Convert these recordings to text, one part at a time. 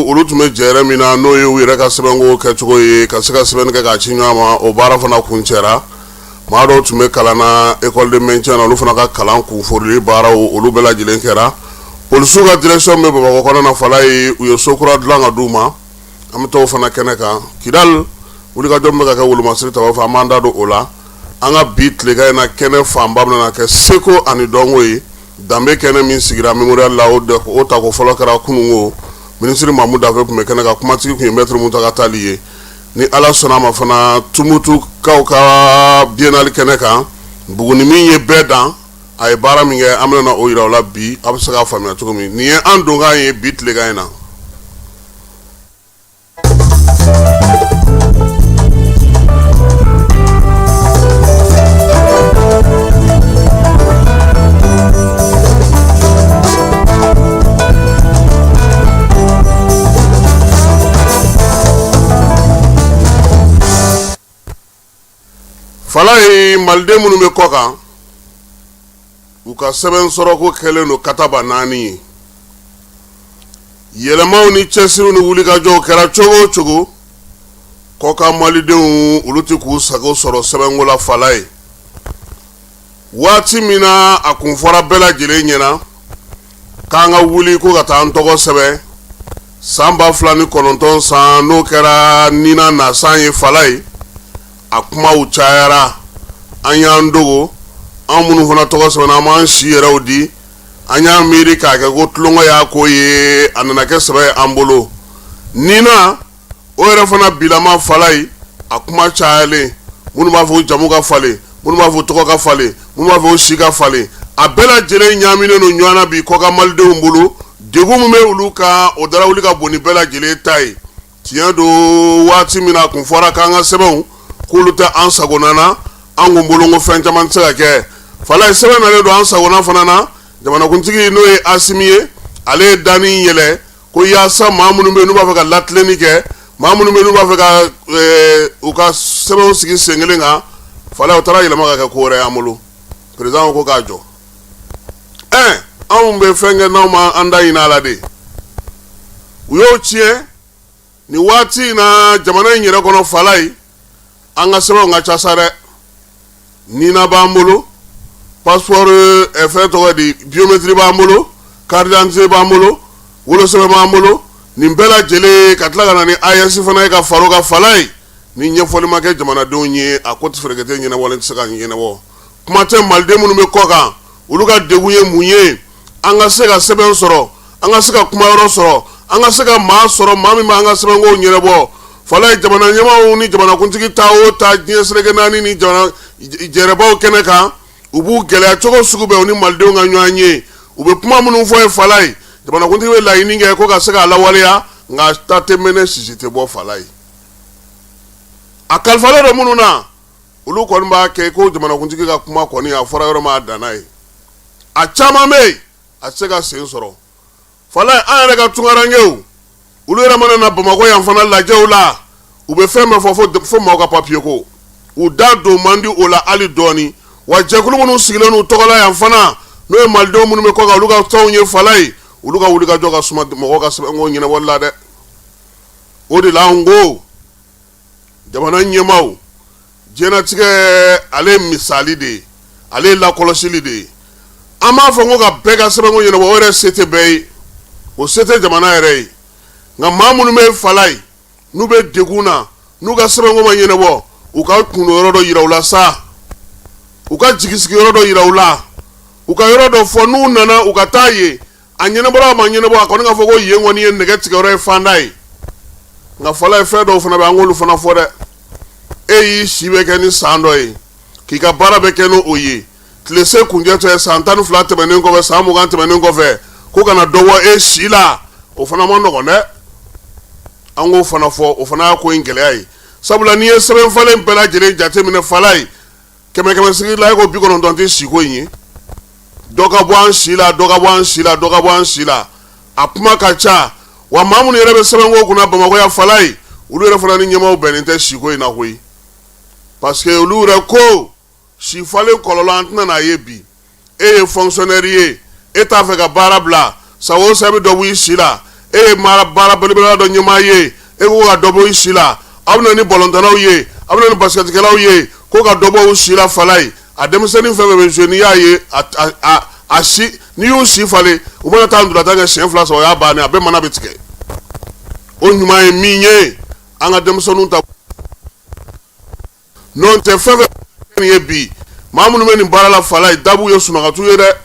olu tun bɛ jɛrɛ min na, n'o ye u yɛrɛ ka sɛbɛnko kɛcogo ye, ka se ka sɛbɛnni kɛ k'a ci ɲɔgɔn ma, o baara fana kuncɛra. Maa dɔw tun bɛ kalan na école de maintien na, olu fana ka kalan kunforili baaraw, olu bɛɛ lajɛlen kɛra. Polisiw ka direction bɛ Bamakɔ kɔnɔ na, Falaye, u ye so kura dilan ka d'u ma. An bɛ taa fana kɛnɛ kan. Kidali, wulikajɔ bɛ ka kɛ wolomasiri ta fɛ, an b'an da don o la. An ka bi tilegan in na, kɛnɛ fanba bɛna kɛ seko ani dɔnko ye. Danbe kɛnɛ min sigira mémorial la, o tako fɔlɔ kɛra kununko. Minisiri Mamu Dafe tun bɛ kɛnɛ kan, kumatigi tun ye maître Mutaga Tali ye. Ni Ala sɔnna a ma fana, Tumutukaw ka biennale kɛnɛ kan, Buguni min ye bɛɛ dan, a ye baara min kɛ, an bɛna o yira aw la bi, a bɛ se k'a faamuya cogo min. Nin ye an donkan ye bi tilegan in na. Falaye, maliden minnu bɛ kɔ kan, u ka sɛbɛn sɔrɔko kɛlen don kataba naani ye. Yɛlɛmaw ni cɛsiriw ni wulikajɔw kɛra cogo o cogo, kɔkan malidenw, olu tɛ k'u sago sɔrɔ sɛbɛnko la. Falaye, waati min na a kun fɔra bɛɛ lajɛlen ɲɛna k'an ka wuli ko ka taa an tɔgɔ sɛbɛn san 2009 san, n'o kɛra nina na san ye, Falaye, a kumaw cayara. An y'an dogo, an minnu fana tɔgɔ sɛbɛnna, an b'an si yɛrɛw di. An y'a miiri k'a kɛ ko tulonkɛ y'a ko ye, a nana kɛ sɛbɛ ye an bolo. Nina o yɛrɛ fana bilama, Falaye, a kuma cayalen, minnu b'a fɔ jamu ka falen, minnu b'a fɔ tɔgɔ ka falen, minnu b'a fɔ si ka falen, a bɛɛ lajɛlen ɲaaminen don ɲɔgɔn na bi kɔkan malidenw bolo. Degun min bɛ olu kan, o darawuli ka bon ni bɛɛ lajɛlen ta ye. Tiɲɛ don, waati min na a kun fɔra k'an ka sɛbɛnw k'olu tɛ an sagona na, an kun bolo ko fɛn caman tɛ se ka kɛ. Falaye, sɛbɛn nalen don an sagona fana na. Jamanakuntigi, n'o ye Asimi ye, ale ye danni yɛlɛ ko yaasa maa minnu bɛ yen n'u b'a fɛ ka latilenni kɛ, maa minnu bɛ yen n'u b'a fɛ ka u ka sɛbɛnw sigi sen kelen kan. Falaye, o taara yɛlɛma ka kɛ ko wɛrɛ y'an bolo. Président ko k'a jɔ. Ɛ, anw bɛ fɛn kɛ n'anw ma an da ɲini a la de, u y'o tiɲɛ. Nin waati in na, jamana in yɛrɛ kɔnɔ, Falaye, an ka sɛbɛnw ka ca sa dɛ. Nina b'an bolo, passeport, fɛn tɔgɔ di, biométrie b'an bolo, carte d'identité b'an bolo, wolosɛbɛn b'an bolo, nin bɛɛ lajɛlen ka tila ka na ni AES fana ye ka fara o kan. Falaye, ni ɲɛfɔli ma kɛ jamanadenw ye, a ko tɛ ferekete ɲɛnabɔlen tɛ se ka ɲɛnabɔ. Kuma tɛ maliden minnu bɛ kɔ kan, olu ka degun ye mun ye? An ka se ka sɛbɛn sɔrɔ, an ka se ka kumayɔrɔ sɔrɔ, an ka se ka maa sɔrɔ, maa min b'an ka sɛbɛnkow ɲɛnabɔ. Falaye, jamana ɲɛmaaw ni jamanakuntigi taa o taa diɲɛ seleke naani ni jamana jɛrɛbaw kɛnɛ kan, u b'u gɛlɛya cogo sugu bɛɛ u ni malidenw ka ɲɔgɔn ye. U bɛ kuma minnu fɔ ye, Falaye, jamanakuntigi bɛ laɲini kɛ ko ka se k'a lawaleya, nka ta tɛ mɛnɛ, sisi tɛ bɔ. Falaye, a kalifalen don minnu na, olu kɔni b'a kɛ ko jamanakuntigi ka kuma kɔni, a fɔra yɔrɔ min, a danna ye. A caman bɛ yen, a tɛ se ka sen sɔrɔ. Falaye, an yɛrɛ ka tunkarankew, olu yɛrɛ mana na Bamakɔ yan fana lajɛw la, u bɛ fɛn bɛɛ fɔ fo maaw ka papiye ko, u da don man di o la hali dɔɔni. Wa jɛkulu minnu sigilen n'u tɔgɔ la yan fana, n'o ye malidenw minnu bɛ kɔ kan, olu ka tɔnw ye, Falaye, olu ka wulikajɔ ka suma mɔgɔw ka sɛbɛnko ɲɛnabɔli la dɛ. O de la an ko jamana ɲɛmaaw, diɲɛnatigɛ ale ye misali de ye, ale ye lakɔlɔsili de ye. An b'a fɔ ko ka bɛɛ ka sɛbɛnko ɲɛnabɔ, o yɛrɛ se tɛ bɛɛ ye, o se tɛ jamana yɛrɛ ye. Nka maa minnu bɛ Falaye, n'u bɛ degun na, n'u ka sɛbɛnko ma ɲɛnabɔ, u ka kundo yɔrɔ dɔ yira u la sa, u ka jigisigi yɔrɔ dɔ yira u la, u ka yɔrɔ dɔ fɔ, n'u nana u ka taa yen. A ɲɛnabɔra, a ma ɲɛnabɔ, a kɔni ka fɔ ko yen kɔni ye nɛgɛ tigɛyɔrɔ ye, fanda ye. Nka Falaye, fɛn dɔw fana bɛ, an k'olu fana fɔ dɛ. E y'i si bɛ kɛ ni san dɔ ye, k'i ka baara bɛ kɛ n'o ye, tile se kuncɛ tɛ, san 12 tɛmɛnen kɔfɛ, san 20 tɛmɛnen kɔfɛ, ko kana dɔ bɔ e si la, o fana ma nɔgɔn dɛ. An k'o fana fɔ, o fana y'a ko in gɛlɛya ye. Sabula n'i ye sɛbɛn falen bɛɛ lajɛlen jateminɛ, Falaye, kɛmɛ kɛmɛ sigi la, e ko 90 tɛ siko in ye. Dɔ ka bɔ an si la, dɔ ka bɔ an si la, dɔ ka bɔ an si la, a kuma ka ca. Wa maa minnu yɛrɛ bɛ sɛbɛnko kunna Bamakɔ yan, Falaye, olu yɛrɛ fana ni ɲɛmaaw bɛnnen tɛ siko in na koyi, parce que olu yɛrɛ ko si falen kɔlɔlɔ an tɛna n'a ye bi. E ye fonctionnaire ye, e t'a fɛ ka baara bila, san o san e bɛ dɔ bɔ i si la. E E ye mara baara belebele dɔ ɲɛmaa ye, e ko ka dɔ bɔ i si la. Aw bɛ na ni balontannaw ye, aw bɛ na ni basikɛtikɛlaw ye, ko ka dɔ bɔ u si la. Falaye, a denmisɛnnin fɛn fɛn bɛ jouer, n'i y'a ye a si, n'i y'u si falen, u mana taa ntolatan kɛ siɲɛ fila saba, o y'a bannen, a bɛɛ mana bɛ tigɛ. O ɲuman ye min ye, an ka denmisɛnninw ta. N'o tɛ, fɛn fɛn ye bi, maa minnu bɛ nin baara la, Falaye, dabu ye sunɔgɔtu ye dɛ,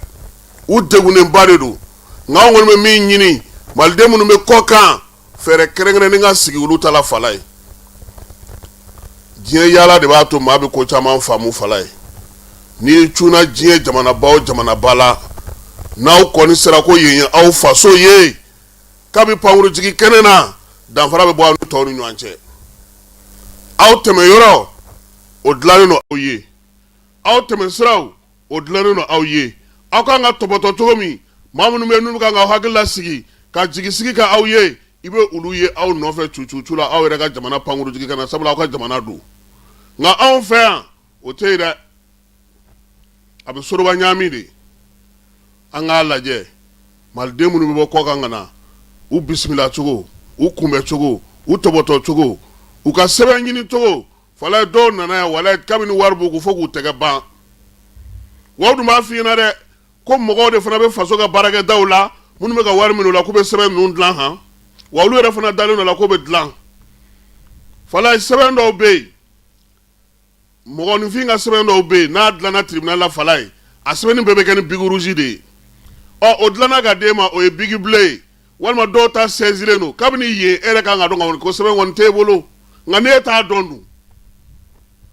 u degunnenba de don. Nka anw kɔni bɛ min ɲini, maliden minnu bɛ kɔ kan, fɛɛrɛ kɛrɛnkɛrɛnnen ka sigi olu ta la. Falaye, diɲɛ yaala de b'a to maa bɛ ko caman faamu. Falaye, n'i cunna diɲɛ jamanaba o jamanaba la, n'aw kɔni sera ko yen ye aw faso ye, kabi pankurujigi kɛnɛ na, danfara bɛ bɔ aw ni tɔw ni ɲɔgɔn cɛ. Aw tɛmɛ yɔrɔ, o dilannen don aw ye. Aw tɛmɛ siraw, o dilannen don aw ye. Aw kan ka tɔbɔtɔ cogo min, maa minnu bɛ n'u kan ka hakili lasigi ka jigisigi ka aw ye, i bɛ olu ye aw nɔfɛ cucucu la aw yɛrɛ ka jamana pankurujigi kɛnɛ na, sabula aw ka jamana don. Nka anw fɛ yan, o tɛ yen dɛ, a bɛ soroba ɲaami de. An k'a lajɛ, maliden minnu bɛ bɔ kɔkan ka na, u bisimila cogo, u kunbɛn cogo, u tɔbɔtɔ cogo, u ka sɛbɛn ɲini cogo. Falaye, dɔw nana yan, walayi, kabini wari b'u kun fo k'u tɛgɛ ban. Wa dun b'a f'i ɲɛna dɛ ko mɔgɔw de fana bɛ faso ka baarakɛdaw la, minnu bɛ ka wari minɛ u la k'u bɛ sɛbɛn ninnu dilan han. Wa olu yɛrɛ fana dalen don la k'o bɛ dilan. Falaye, sɛbɛn dɔw bɛ yen, mɔgɔninfin ka sɛbɛn dɔw bɛ yen, n'a dilanna tribunal la, Falaye, a sɛbɛnni bɛɛ bɛ kɛ ni bic rouge de ye. Ɔ, o dilanna ka d'e ma, o ye bic bleu ye, walima dɔw ta saisilen don. Kabini yen, e yɛrɛ kan ka dɔn k'a fɔ ko sɛbɛn kɔni t'e bolo. Nka n'e t'a dɔn dun,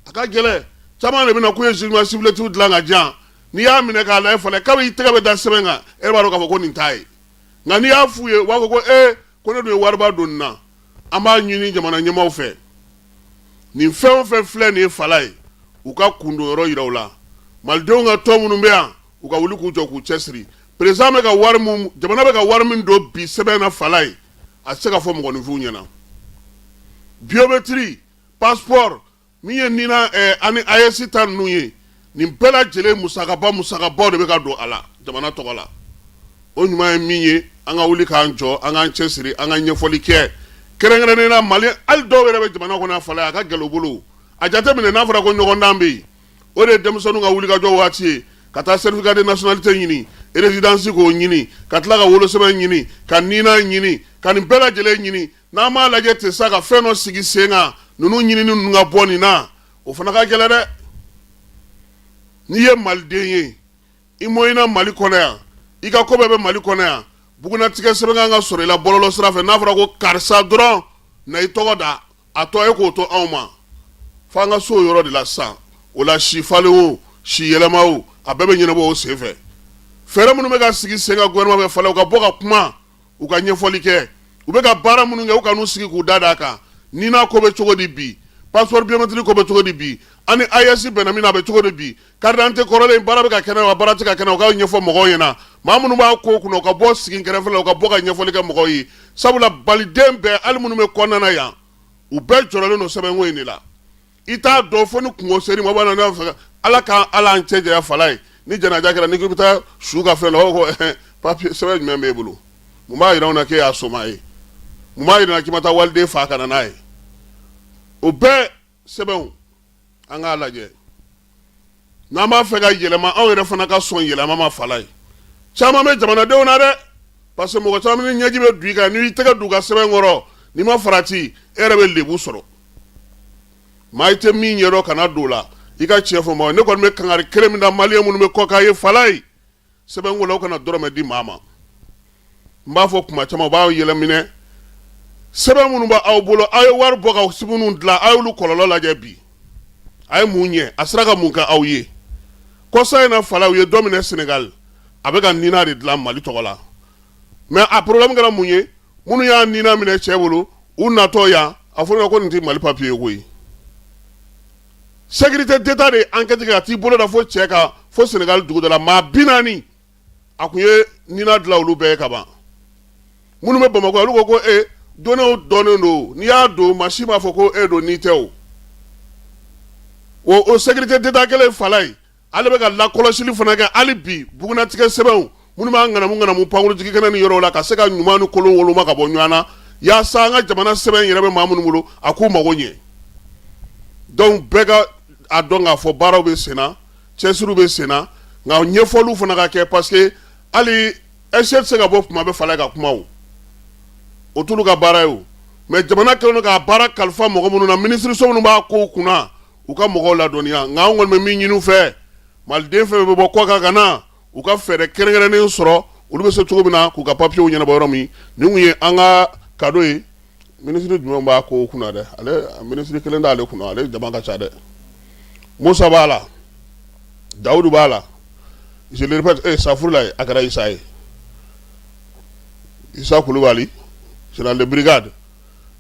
a ka gɛlɛn. Caman de bɛ na k'u ye jugement supplétif dilan ka di yan. N'i y'a minɛ k'a lajɛ, Falaye, kabi i tɛgɛ bɛ da sɛbɛn kan, e yɛrɛ b'a dɔn k'a fɔ ko nin t'a ye. Nka n'i y'a f'u ye, u b'a fɔ ko ee, ko ne dun ye wariba don nin na. An b'a ɲini jamana ɲɛmaaw fɛ, nin fɛn o fɛn filɛ nin ye, Falaye, u ka kundon yɔrɔ yira u la. Malidenw ka tɔn minnu bɛ yan, u ka wuli k'u jɔ k'u cɛsiri. Président bɛ ka wari mun, jamana bɛ ka wari min don bi sɛbɛn na, Falaye, a tɛ se ka fɔ mɔgɔninfinw ɲɛna. Biométrie, passeport min ye nina ani AES ta ninnu ye, nin bɛɛ lajɛlen musakaba musakabaw de bɛ ka don a la jamana tɔgɔ la. O ɲuman ye min ye, an ka wuli k'an jɔ, an k'an cɛsiri, an ka ɲɛfɔli kɛ, kɛrɛnkɛrɛnnen na Mali. Hali dɔw yɛrɛ bɛ jamana kɔnɔ, Falaye, a ka gɛlɛn u bolo. A jateminɛ, n'a fɔra ko ɲɔgɔndan bɛ yen, o de ye denmisɛnninw ka wulikajɔ waati ye, ka taa certificat de nationalité ɲini, résidence k'o ɲini, ka tila ka wolosɛbɛn ɲini, ka nina ɲini, ka nin bɛɛ lajɛlen ɲini. N'an m'a lajɛ ten sa, ka fɛn dɔ sigi sen kan, ninnu ɲinini ninnu ka bɔ nin na, o fana ka gɛlɛn dɛ. N'i ye maliden ye, i mɔɲina Mali kɔnɔ yan, i ka ko bɛɛ bɛ Mali kɔnɔ yan, bugunatigɛ sɛbɛn kan ka sɔrɔ i la bɔlɔlɔ sira fɛ. N'a fɔra ko karisa dɔrɔn na, i tɔgɔ da, a tɔ e k'o to anw ma. Fo an ka so o yɔrɔ de la sisan. O la, si falen o, si yɛlɛma o, a bɛɛ bɛ ɲɛnabɔ o sen fɛ. Fɛɛrɛ minnu bɛ ka sigi sen kan gouvernement fɛ, Falaye, u ka bɔ ka kuma, u ka ɲɛfɔli kɛ, u bɛ ka baara minnu kɛ, u ka n'u sigi k'u da d'a kan. Nina ko bɛ cogo di bi? Passeport biométrique ko bɛ cogo di bi? Ani AES bɛnna min na, a bɛ cogo di bi? Carte d'identité kɔrɔlen, baara bɛ ka kɛ n'a ye wa, baara tɛ ka kɛ n'a ye? U ka ɲɛfɔ mɔgɔw ɲɛna. Maa minnu b'a ko kunna, u ka bɔ sigi kɛrɛfɛ la, u ka bɔ ka ɲɛfɔli kɛ mɔgɔw ye, sabula maliden bɛɛ, hali minnu bɛ kɔnɔna na yan, u bɛɛ jɔrɔlen don sɛbɛnko in de la. I t'a dɔn fo ni kunko ser'i ma. B'a fɛ Ala ka ala an cɛ janya. Falaye, ni janaja kɛra, n'i ko i bɛ taa su ka fɛn la, u b'a fɔ ko papier sɛbɛn jumɛn b'e bolo? Mun b'a jira anw na k'e y'a soma ye? Mun b'a jira k'i ma taa waliden fa ka na n'a ye? O bɛɛ sɛbɛnw, an k'a lajɛ. N'an b'a fɛ ka yɛlɛma, anw yɛrɛ fana ka sɔn yɛlɛma ma. Falaye, caman bɛ jamanadenw na dɛ, parce que mɔgɔ caman ni ɲɛji bɛ don i kan, n'i tɛgɛ don u ka sɛbɛn kɔrɔ, n'i ma farati, e yɛrɛ bɛ lebu sɔrɔ. Maa i tɛ min ɲɛdɔn, kana don o la. I ka tiɲɛ fɔ maa. Ne kɔni bɛ kangari kelen min da maliyɛn minnu bɛ kɔkan ye, Falaye, sɛbɛnko la, u kana dɔrɔmɛ di maa ma. N b'a fɔ kuma caman, u b'a yɛlɛminɛ. Sɛbɛn minnu b'aw aw bolo, aw ye wari bɔ ka minnu dilan, aw y'olu kɔlɔlɔ lajɛ bi, a ye mun ɲɛ? A sera ka mun kɛ aw ye? Kɔsa in na, Falaye, u ye dɔ minɛ Sénégal, a bɛ ka nina de dilan Mali tɔgɔ la. Mais a problème kɛra mun ye? Minnu y'a nina minɛ cɛ bolo, u natɔ yan, a fɔra ko nin tɛ Mali papier ye koyi. Sécurité d'État de ye enquête kɛ ka t'i bolo da fo cɛ kan, fo Sénégal dugu dɔ la. Maa 40, a kun ye nina dilan olu bɛɛ ye ka ban. Minnu bɛ Bamakɔ, olu ko ko e données dɔnnen don, n'i y'a don, maa si m'a fɔ ko e don, n'i tɛ. O sécurité d'État kelen, Falaye, ale bɛ ka lakɔlɔsili fana kɛ hali bi. Bugunatigɛ sɛbɛnw, Minnu b'an ŋanamu ŋanamu pankurunjigin kɛnɛ ni yɔrɔw la ka se ka ɲuman ni kolon woloma ka bɔ ɲɔgɔn na yaasa an ka jamana sɛbɛn yɛrɛ bɛ maa minnu bolo a k'u mago ɲɛ. Donc bɛɛ ka a dɔn k'a fɔ baaraw bɛ senna, cɛsiriw bɛ senna, nka ɲɛfɔliw fana ka kɛ parce que hali HCR tɛ se ka bɔ tuma bɛɛ fala ka kuma o, o t'olu ka baara ye o. Mais jamana kɛlen don k'a baara kalifa mɔgɔ minnu na, minisiriso minnu b'a kow kunna, u ka mɔgɔw ladɔnniya. Nka an kɔni bɛ min ɲini u fɛ, maliden fɛn fɛn bɛ bɔ kɔkan ka na, u ka fɛɛrɛ kɛrɛnkɛrɛnnen sɔrɔ olu bɛ se cogo min na k'u ka papiyew ɲɛnabɔ yɔrɔ min. Nin kun ye an ka cadeau ye. Minisiri jumɛn b'a ko kunna dɛ? Ale minisiri kelen t'ale kunna, ale jama ka ca dɛ. Musa b'a la, Dawudu b'a la, je le répète, safurula ye, a kɛra Isa ye, Isa Kulubali, général de brigade,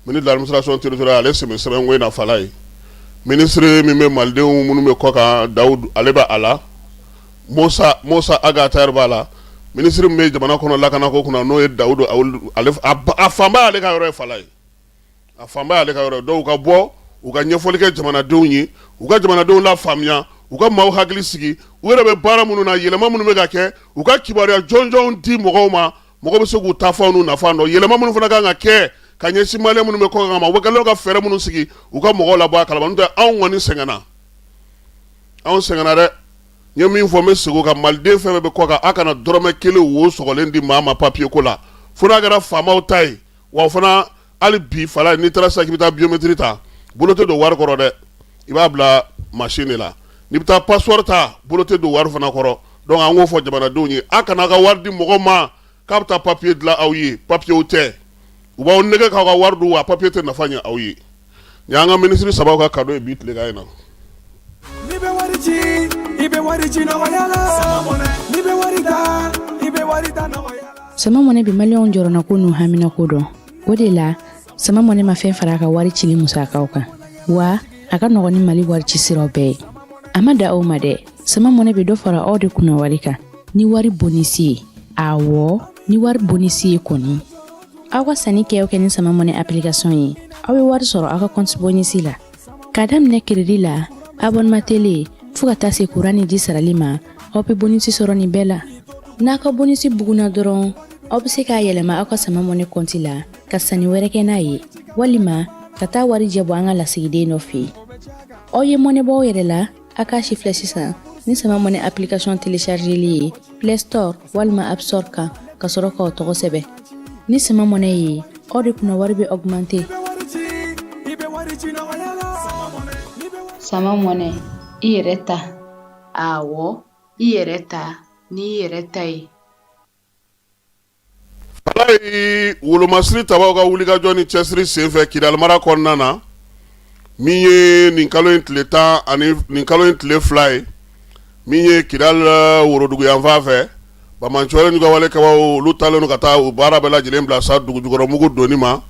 ministre de l'administration territoriale, ale sen bɛ sɛbɛnko in na fala ye. Minisiri min bɛ malidenw minnu bɛ kɔkan, Dawudu, ale bɛ a la. Musa Ag Attaher b'a la. Minisiri min bɛ jamana kɔnɔ lakanako kunna, n'o ye Dawudu, a fanba y'ale ka yɔrɔ ye fala ye, a fanba y'ale ka yɔrɔ ye. Donc u ka bɔ, u ka ɲɛfɔli kɛ jamanadenw ye, u ka jamanadenw lafaamuya, u ka maaw hakili sigi, u yɛrɛ bɛ baara minnu na, yɛlɛma minnu bɛ ka kɛ, u ka kibaruya jɔnjɔnw di mɔgɔw ma, mɔgɔ bɛ se k'u ta fɔ n'u nafa dɔn. Yɛlɛma minnu fana kan ka kɛ ka ɲɛsin malien minnu bɛ kɔkan ma, u bɛ kɛlen ka fɛɛrɛ minnu sigi, u ka mɔgɔw labɔ a kalama. N'o tɛ, anw kɔni sɛgɛnna, anw sɛgɛnna dɛ. N ye min fɔ, n bɛ segin o kan: maliden fɛn fɛn bɛ kɔkan, a kana dɔrɔmɛ kelen wo sɔgɔlen di maa ma papiye ko la, fo n'a kɛra faamaw ta ye. Wa o fana, hali bi fala, n'i taara sisan k'i bɛ taa biométrie ta, bolo tɛ don wari kɔrɔ dɛ, i b'a bila machine de la. N'i bɛ taa passeport ta, bolo tɛ don wari fana kɔrɔ. Donc an k'o fɔ jamanadenw ye, a kana ka wari di mɔgɔ ma k'a bɛ taa papiye dilan aw ye. Papiyew tɛ, u b'aw nɛgɛ k'aw ka wari dun, wa papiye tɛ nafa ɲɛ aw ye. Nin y'an ka minisiri sabaw ka cadeau ye bi tilegan in na. N'i bɛ wari ci, i bɛ wari ci nɔgɔya la. N'i bɛ wari ta, i bɛ wari ta nɔgɔya la. Sama Money bɛ maliyɛnw jɔrɔnako n'u haminako dɔn. O de la, Sama Money ma fɛn fara a ka wari cili musakaw kan, wa a ka nɔgɔn ni Mali wari ci siraw bɛɛ ye. A ma da aw ma dɛ, Sama Money bɛ dɔ fara aw de kunna wari kan ni wari bonus ye. Awɔ, ni wari bonus ye kɔni, aw ka sanni kɛ o kɛ ni Sama Money application ye, aw bɛ wari sɔrɔ aw ka compte bonus la. K'a daminɛ crédit la, abonnement télé, fo ka taa se kuran ni ji sarali ma, aw bɛ bonus sɔrɔ nin bɛɛ la. N'a ka bonus bugunna dɔrɔn, aw bɛ se k'a yɛlɛma aw ka Sama Money compte la ka sanni wɛrɛ kɛ n'a ye, walima ka taa wari jɛ bɔ an ka lasigiden dɔ fɛ yen. Aw ye mɔnɛ bɔ aw yɛrɛ la, a k'a si filɛ sisan ni Sama Money application téléchargeli ye Play Store walima App Store kan, ka sɔrɔ k'aw tɔgɔ sɛbɛn. Ni Sama Money ye, aw de kunna wari bɛ augmenter. Sama Money, i yɛrɛ ta. Awɔ, i yɛrɛ ta n'i yɛrɛ ta ye. Falayi, wolomasiri tabaw ka wulikajɔ ni cɛsiri senfɛ Kidali mara kɔnɔna na, min ye nin kalo in tile 10 ani nin kalo in tile 2 ye, min ye Kidali woroduguyanfan fɛ, banbaanciwale n'u ka walekɛbaaw, olu taalen don ka taa u baara bɛɛ lajɛlen bila sa dugujukɔrɔmugu donni ma.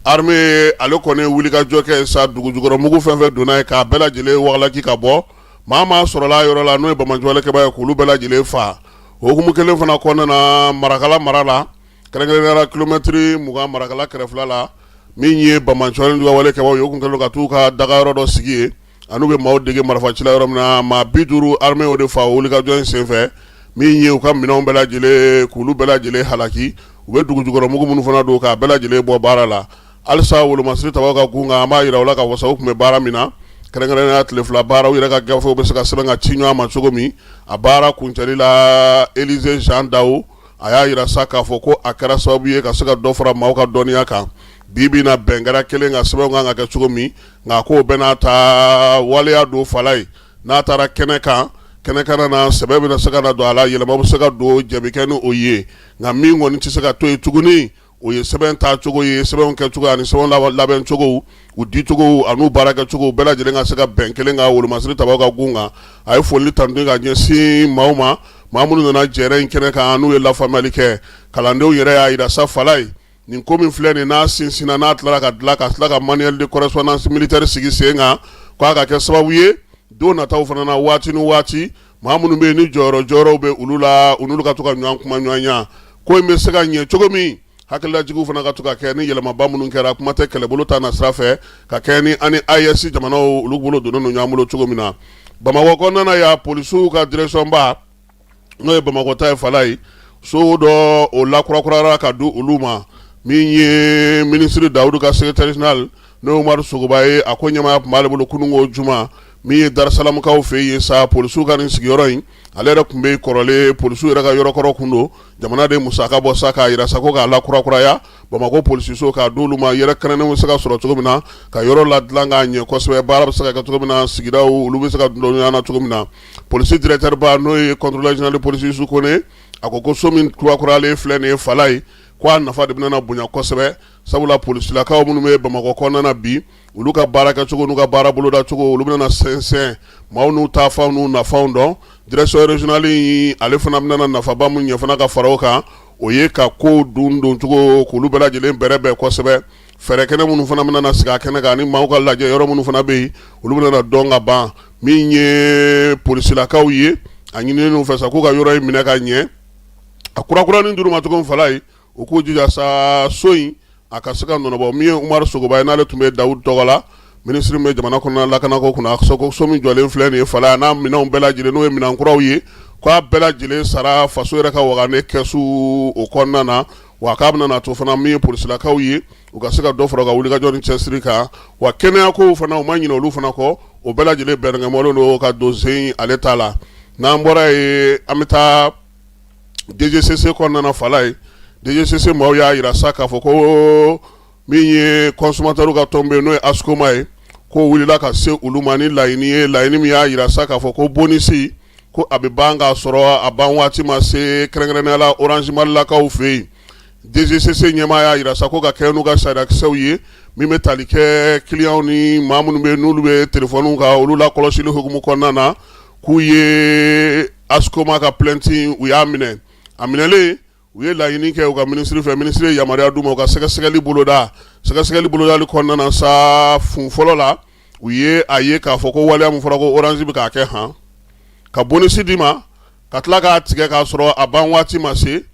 Armée ale kɔni wulikajɔ kɛ sa, dugujukɔrɔmugu fɛn fɛn donna ye, k'a bɛɛ lajɛlen wagalaki ka bɔ. Maa maa sɔrɔla yɔrɔ la, n'o ye banbaanciwalekɛbaa ye, k'olu bɛɛ lajɛlen faa. O hukumu kelen fana kɔnɔna na, Marakala mara la, kɛrɛnkɛrɛnnenya la kilomɛtiri 20 Marakala kɛrɛfɛla la, min ye banbaanciwale n'u ka walekɛbaaw ye, u tun kɛlen don ka t'u ka dagayɔrɔ dɔ sigi yen ani u bɛ maaw dege marifa ci la yɔrɔ min na. Maa 50, armée o de fa o wulikajɔ in senfɛ, min ye u ka minɛnw bɛɛ lajɛlen, k'olu bɛɛ lajɛlen halaki. U bɛ dugujukɔrɔmugu minnu fana don, k'a bɛɛ lajɛlen bɔ baara la. Halisa wolomasiri tabaw ka gun kan, an b'a jira u la k'a fɔ sa u tun bɛ baara min na, kɛrɛnkɛrɛnnenya tile 2 baara, u yɛrɛ ka gafew bɛ se ka sɛbɛn ka ci ɲɔgɔn ma cogo min. A baara kuncɛli la, Élisée Jean Dao a y'a jira sa k'a fɔ ko a kɛra sababu ye ka se ka dɔ fara maaw ka dɔnniya kan. Bi bi na, bɛn kɛra kelen ka sɛbɛnw kan ka kɛ cogo min, nka k'o bɛɛ n'a ta, waleya don fala ye. N'a taara kɛnɛ kan, kɛnɛ na, sɛbɛn bɛna se ka na don a la, yɛlɛma bɛ se ka don, jaabi kɛ ni o ye. Nka min kɔni tɛ se ka to yen tuguni, o ye sɛbɛn taacogo ye, sɛbɛnw kɛcogo ani sɛbɛn labɛncogo, u dicogo ani baarakɛcogo, bɛɛ lajɛlen ka se ka bɛn kelen ka wolomasiri tabaw ka gun kan. A ye foli tanuni ka ɲɛsin maaw ma, maa minnu nana jɛrɛ in kɛnɛ kan, n'u ye lafaamuyali kɛ. Kalandenw yɛrɛ y'a jira sa fala ye, nin ko min filɛ nin n'a sinsinna, n'a tilala ka dilan, ka tila ka manuel de correspondance militaire sigi sen kan, k'a ka kɛ sababu ye don nataw fana na, waati ni waati, maa minnu bɛ yen ni jɔyɔrɔ jɔyɔrɔw bɛ olu la, u n'olu ka to ka ɲɔgɔn kuma ɲɔgɔnya, ko in bɛ se ka ɲɛ cogo min. Hakililajigiw fana ka to ka kɛ ni yɛlɛmaba minnu kɛra, kuma tɛ kɛlɛbolo ta na sira fɛ, ka kɛ ni ani AES jamanaw, olu bolo donnen don ɲɔgɔn bolo cogo min na. Bamakɔ kɔnɔna na yan, polisiw ka direction ba, n'o ye Bamakɔ ta ye fala ye, So dɔ o lakurakurara ka di olu ma. Min ye minisiri Dawudu ka secrétaire général, n'o ye Umaru Sogoba ye, a ko ɲɛmaaya tun b'ale bolo kununko juma. Min ye Darusalamukaw fɛ yen sa, polisiw ka nin sigiyɔrɔ in, ale yɛrɛ tun bɛ kɔrɔlen, polisiw yɛrɛ ka yɔrɔkɔrɔ kun don. Jamana de musaka bɔ sa k'a jira sa ko k'a lakurakuraya, Bamakɔ polisiso k'a d'olu ma, yɛrɛ kɛrɛnnenw bɛ se ka sɔrɔ cogo min na, ka yɔrɔ ladilan k'a ɲɛ kosɛbɛ, baara bɛ se ka kɛ cogo min na, sigidaw olu bɛ se ka don ɲɔgɔn na cogo min na. Polisi directeur ba, n'o ye contrôleur général de police Yusu Kone, a ko ko so min kurakuralen filɛ nin ye Falaye, ko a nafa de bɛna bonya kosɛbɛ, sabula polisilakaw minnu bɛ Bamakɔ kɔnɔna na bi, olu ka baara kɛcogo n'u ka baara bolodacogo, olu bɛna sɛnsɛn maaw n'u taafanw n'u nafanw dɔn. Direction régionale in, ale fana bɛna nafaba min ɲɛ fana ka fara o kan, o ye ka kow dun doncogo k'olu bɛɛ lajɛlen bɛrɛbɛn kosɛbɛ. Fɛɛrɛ kɛnɛ minnu fana bɛna sigi a kɛnɛ kan ani maaw ka lajɛ yɔrɔ minnu fana bɛ yen, olu bɛna dɔn ka ban. Min ye polisilakaw ye, a ɲininen u fɛ sa k'u ka yɔrɔ in minɛ ka ɲɛ, a kurakuranin d'u ma cogo min Falaye, u k'u jija sa so in a ka se ka nɔnɔbɔ. Min ye Umaru Sogoba ye, n'ale tun bɛ Dawudu tɔgɔ la, minisiri bɛ jamana kɔnɔna lakanako kunna, so min jɔlen filɛ nin ye Falaye, a n'a minɛnw bɛɛ lajɛlen, n'o ye minɛn kuraw ye, k'a bɛɛ lajɛlen sara faso yɛrɛ ka wagane kɛsu o kɔnɔna na. Wa k'a bɛna to fana, min ye polisilakaw ye, u ka se ka dɔ fara u ka wulikajɔ ni cɛsiri kan. Wa kɛnɛya kow fana, u ma ɲinɛ olu fana kɔ. O bɛɛ lajɛlen bɛrɛnkɛmɔlen don ka don sen ale ta la. N'an bɔra yen, an bɛ taa DGCC kɔnɔna Falaye. DGCC maaw y'a jira sa k'a fɔ ko min ye consommateur ka tɔn bɛ yen, n'o ye ASCOMA ye, ko wulila ka se olu ma ni laɲini ye, laɲini min y'a jira sa k'a fɔ ko bonus ko a bɛ ban k'a sɔrɔ a ban waati ma se, kɛrɛnkɛrɛnnenya la Orange Malilakaw fɛ yen. DGCC ɲɛmaa y'a jira sa ko ka kɛ n'u ka sariyakisɛw ye min bɛ tali kɛ clients ni maa minnu bɛ n'olu bɛ téléphone kan, olu lakɔlɔsili hukumu kɔnɔna na, k'u ye ASCOMA ka plainte, u y'a minɛ. A minɛlen, u ye laɲini kɛ u ka minisiri fɛ. Minisiri ye yamaruya d'u ma u ka sɛgɛsɛgɛli boloda. Sɛgɛsɛgɛli bolodali kɔnɔna na sa, fun fɔlɔ la, u ye a ye k'a fɔ ko waleya min fɔra ko Orange bɛ k'a kɛ han ka bonus d'i ma ka tila k'a tigɛ k'a sɔrɔ a ban waati ma se,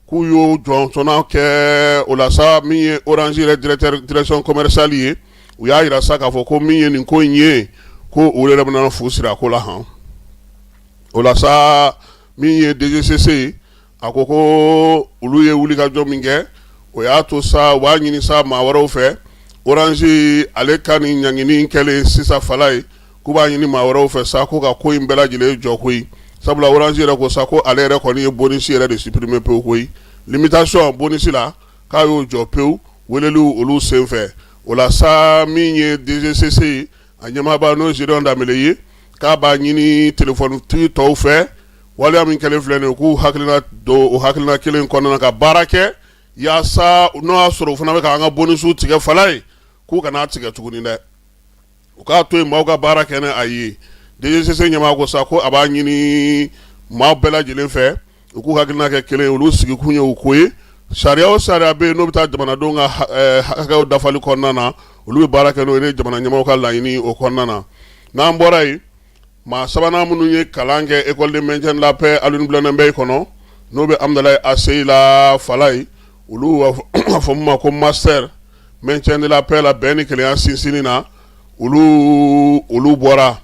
k'u y'o jɔnsɔnna kɛ. O la sa, min ye Orange yɛrɛ directeur direction commerciale ye, u y'a jira sa k'a fɔ ko min ye nin ko in ye, ko u yɛrɛ bɛna fu siri a ko la han. O la sa, min ye DGCC ye, a ko ko olu ye wulikajɔ min kɛ, o y'a to sa u b'a ɲini sa maa wɛrɛw fɛ. Orange ale ka nin ɲangini kɛlen sisan Falaye, k'u b'a ɲini maa wɛrɛw fɛ sa ko ka ko in bɛɛ lajɛlen jɔ koyi, sabula Orange yɛrɛ ko sa ko ale yɛrɛ kɔni ye bonus yɛrɛ de supprimer pewu koyi, limitation bonus la, k'a y'o jɔ pewu weleliw olu senfɛ. O la sa, min ye DGCC ye, a ɲɛmaaba, n'o ye Gédéon Danbɛlɛ ye, k'a b'a ɲini téléphone tigi tɔw fɛ, waleya min kɛlen filɛ nin ye, k'u hakilina don o hakilina kelen kɔnɔna na ka baara kɛ, yaasa n'o y'a sɔrɔ u fana bɛ k'an ka bonus tigɛ Falaye, k'u kana tigɛ tuguni dɛ, u k'a to yen maaw ka baara kɛ n'a ye. DGCC ɲɛmaa ko sa ko a b'a ɲini maa bɛɛ lajɛlen fɛ, u k'u hakilina kɛ kelen, olu sigikun ye u ko ye. Sariya o sariya bɛ yen n'o bɛ taa jamanadenw ka hakɛw dafali kɔnɔna na, olu bɛ baara kɛ n'o ye ni jamana ɲɛmaaw ka laɲini o kɔnɔna na. N'an bɔra yen, maa sabanan minnu ye kalan kɛ école de maintien de la paix Alioune Blondin Beye kɔnɔ, n'o bɛ Hamdallaye ACI la Falaye, olu b'a fɔ min ma ko master maintien de la paix la, bɛn ni kelenya sinsinni na, olu bɔra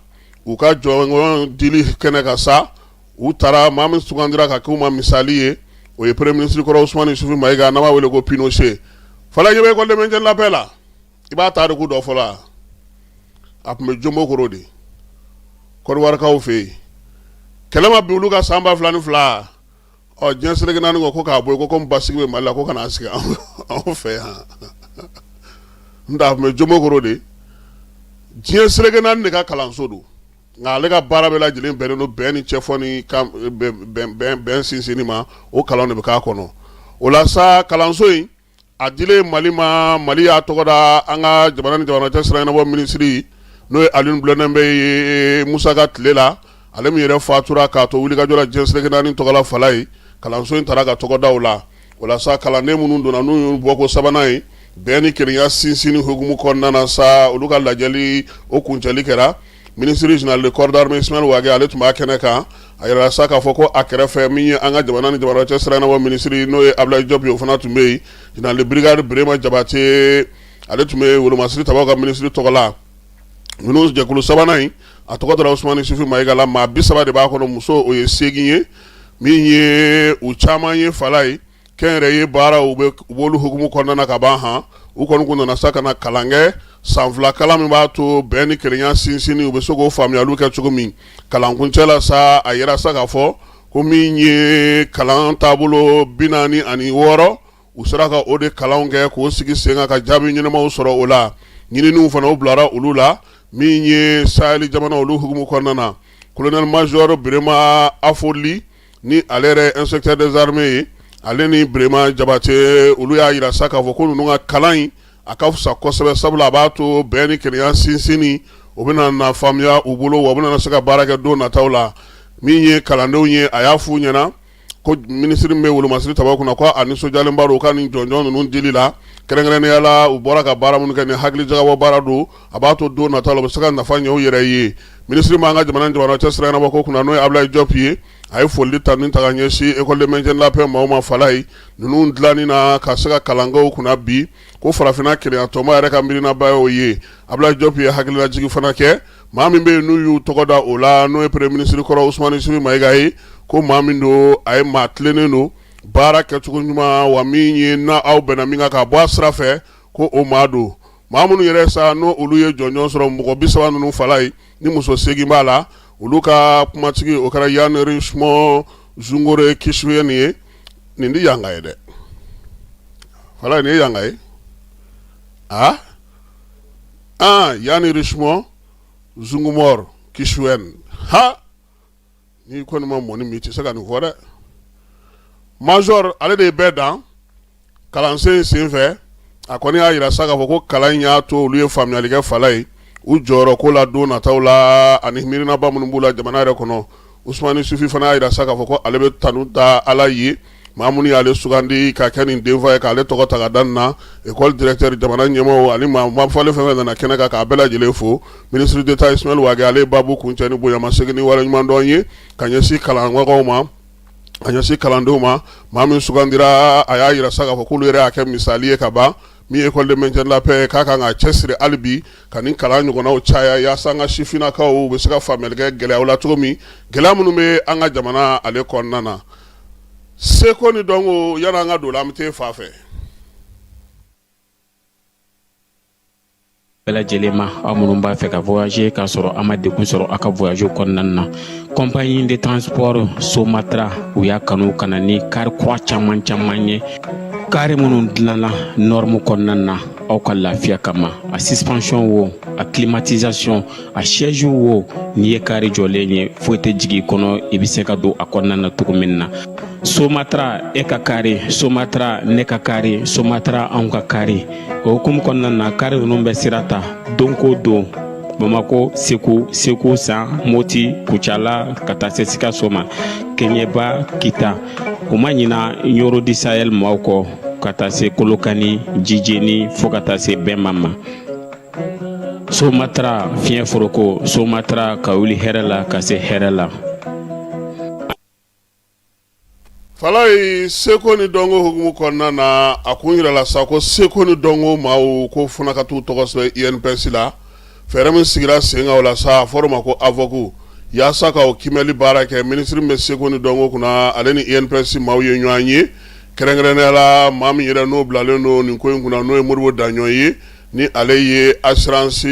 u ka jɔnjɔn dili kɛnɛ kan sa. U taara maa min sugandira ka k'u ma misali ye, o ye premier ministre kɔrɔ Ousmane Isufu Mayiga, n'an b'a wele ko Pinochet. Falaye ɲɛ bɛ école de maintien de la paix la, i b'a tariku dɔn fɔlɔ. A tun bɛ Jombokoro de, Kɔdiwarikaw fɛ yen. Kɛlɛ ma bin olu ka san 2002. Ɔ, diɲɛ seleke naani ko k'a bɔ yen, ko basigi bɛ Mali la, ko ka n'a sigi anw fɛ yan. N tɛ, a tun bɛ Jombokoro de, diɲɛ seleke naani de ka kalanso don. Nka ale ka baara bɛɛ lajɛlen bɛnnen don bɛn ni cɛfɔ ni bɛn sinsinni ma. O kalan de bɛ k'a kɔnɔ. O la sa, kalanso in a dilen Mali ma, Mali y'a tɔgɔ da an ka jamana ni jamana cɛ sira ɲɛnabɔ minisiri, n'o ye Alioune Blondin Beye ye, Musa ka tile la, ale min yɛrɛ fatura k'a to wulikajɔ la diɲɛ seleke naani tɔgɔ la Falaye. Kalanso in taara ka tɔgɔ da o la. O la sa, kalanden minnu donna, n'u y'u bɔko sabanan ye bɛn ni kelenya sinsinni hukumu kɔnɔna na sa, olu ka lajɛli o kuncɛli kɛra. Minisiri général de corps d'armée Ismaël Wagué, ale tun b'a kɛnɛ kan. A yirala sa k'a fɔ ko a kɛrɛfɛ, min ye an ka jamana ni jamana cɛ sira ɲɛnabɔ minisiri, n'o ye Abdoulaye Diop ye, o fana tun bɛ yen. Général de brigade Birema Jabate, ale tun bɛ wolomasiri tabaw ka minisiri tɔgɔ la. Ninnu jɛkulu sabanan in, a tɔgɔ dara Ousmane Isufu Mayiga la. Maa 30 de b'a kɔnɔ, muso o ye 8 ye. Min ye u caman ye Falaye kɛnyɛrɛye baara u b'olu hukumu kɔnɔna na ka ban han u kɔni kun nana sa ka na kalan kɛ san 2 kalan min b'a to bɛn ni kelenya sinsinni u bɛ se k'o faamuyaliw kɛ cogo min. Kalankuncɛ la sa, a yera sa k'a fɔ ko min ye kalan taabolo 46, u sera ka o de kalanw kɛ k'o sigi sen kan ka jaabi ɲɛnamaw sɔrɔ o la. Ɲininiw fana u bilara olu la. Min ye saheli jamana olu hukumu kɔnɔna na, colonel major Birema Afoli, ni ale yɛrɛ inspecteur des armées ye, ale ni Birema Jabate, olu y'a jira sa k'a fɔ ko ninnu ka kalan in a ka fisa kosɛbɛ, sabula a b'a to bɛn ni kelenya sinsinni o bɛna na faamuya u bolo, wa u bɛna se ka baara kɛ don nataw la. Min ye kalandenw ye, a y'a f'u ɲɛna ko minisiri min bɛ wolomasiri taba kunna, ko a nisɔndiyalenba don u ka nin jɔnjɔn ninnu dili la, kɛrɛnkɛrɛnnenya la u bɔra ka baara minnu kɛ ni hakilijagabɔ baara don, a b'a to don nataw la u bɛ se ka nafa ɲɛ u yɛrɛ ye. Minisiri b'an ka jamana jamana cɛ sira ɲɛnabɔ ko kunna, n'o ye Abulayi Jɔp ye, a ye foli tanuni ta ka ɲɛsin école de maintien de la paix maaw ma Falaye ninnu dilanni na ka se ka kalan kɛ u kunna bi, ko farafinna kelenya tɔnba yɛrɛ ka miirinaba y'o ye. Abulayi Jɔp ye hakililajigin fana kɛ maa min bɛ yen n'u y'u tɔgɔ da o la, n'o ye premier ministre kɔrɔ Usumani Isufi Mayiga ye, ko maa min don, a ye maa tilennen don, baara kɛcogo ɲuman, wa min ye n'a aw bɛnna min kan k'a bɔ a sira fɛ, ko o maa don. Maa minnu yɛrɛ sa n'o olu ye jɔnjɔn sɔrɔ, mɔgɔ 30 ninnu Falaye ni muso 8 b'a la, olu ka kumatigi o kɛra Yan Richemond Zungore Kisuye ye. Nin di yanga ye dɛ, Falaye, nin ye yanga ye. Aa aa, Yan Richemond Zungumor Kisuye, ha, n'i kɔni ma mɔni min, i tɛ se ka nin fɔ dɛ. Major ale de ye bɛɛ dan kalansen in senfɛ. A kɔni y'a jira sa k'a fɔ ko kalan in y'a to olu ye faamuyali kɛ Falaye u jɔyɔrɔ ko la don nataw la, ani miirinaba minnu b'u la jamana yɛrɛ kɔnɔ. Usumani Sufi fana y'a jira sa k'a fɔ ko ale bɛ tanu da Ala ye, maa minnu y'ale sugandi ka kɛ nin denfa ye, k'ale tɔgɔ ta ka da nin na. École directeur, jamana ɲɛmaaw ani maa mafalen fɛn fɛn nana kɛnɛ kan, k'a bɛɛ lajɛlen fo. Ministre d'État Ismaël Wagué, ale ye baabu kuncɛ ni bonyamasegin ni waleɲumandɔn ye ka ɲɛsin kalanbagaw ma, ka ɲɛsin kalandenw ma. Maa min sugandira, a y'a jira sa k'a fɔ k'olu yɛrɛ y'a kɛ misali ye ka ban. Min ye école de maintien de la paix, k'a kan ka cɛsiri hali bi ka nin kalan ɲɔgɔnnaw caya, yaasa an ka sifinnakaw u bɛ se ka faamuyali kɛ gɛlɛyaw la cogo min, gɛlɛya minnu bɛ an ka jamana ale kɔnɔna na. Seko ni dɔnko, yanni an ka don la, an bɛ taa fa fɛ. Bɛɛ lajɛlen ma, aw minnu b'a fɛ ka voyager k'a sɔrɔ a ma degun sɔrɔ aw ka voyage kɔnɔna na, compagnie de transport Somatra, u y'a kanu ka na ni kari kura caman caman ye, kari minnu dilanna norme kɔnɔna na aw ka lafiya kama. A suspension wo, a climatisation, a siège wo, n'i ye kari jɔlen ye, foyi tɛ jigin i kɔnɔ, i bɛ se ka don a kɔnɔna na cogo min na. Somatra, e ka kari Somatra, ne ka kari Somatra, anw ka kari. O hukumu kɔnɔna na, kari ninnu bɛ sira ta don ko don Bamako, Segu, Segu San, Moti, Kucala, ka taa se Sikaso ma, Keɲeba, Kita. U ma ɲina Ɲoro du Sahel maaw kɔ, ka taa se Kolokani, Jijeni, fo ka taa se Bɛnma ma. Somatra, fiɲɛ foroko Somatra, ka wuli hɛrɛ la ka se hɛrɛ la. Falaye, seko ni dɔnko hukumu kɔnɔna na, a kun yirala sa ko seko ni dɔnko maaw ko fana ka t'u tɔgɔ sɛbɛn INPS la. Fɛɛrɛ min sigira sen kan o la sa, a fɔra o ma ko AVOC, yaasa ka o kiimɛli baara kɛ. Minisiri min bɛ seko ni dɔnko kunna, ale ni INPS maaw ye ɲɔgɔn ye, kɛrɛnkɛrɛnnenya la maa min yɛrɛ n'o bilalen don nin ko in kunna, n'o ye Modibo Daɲɔ ye, ni ale ye assurance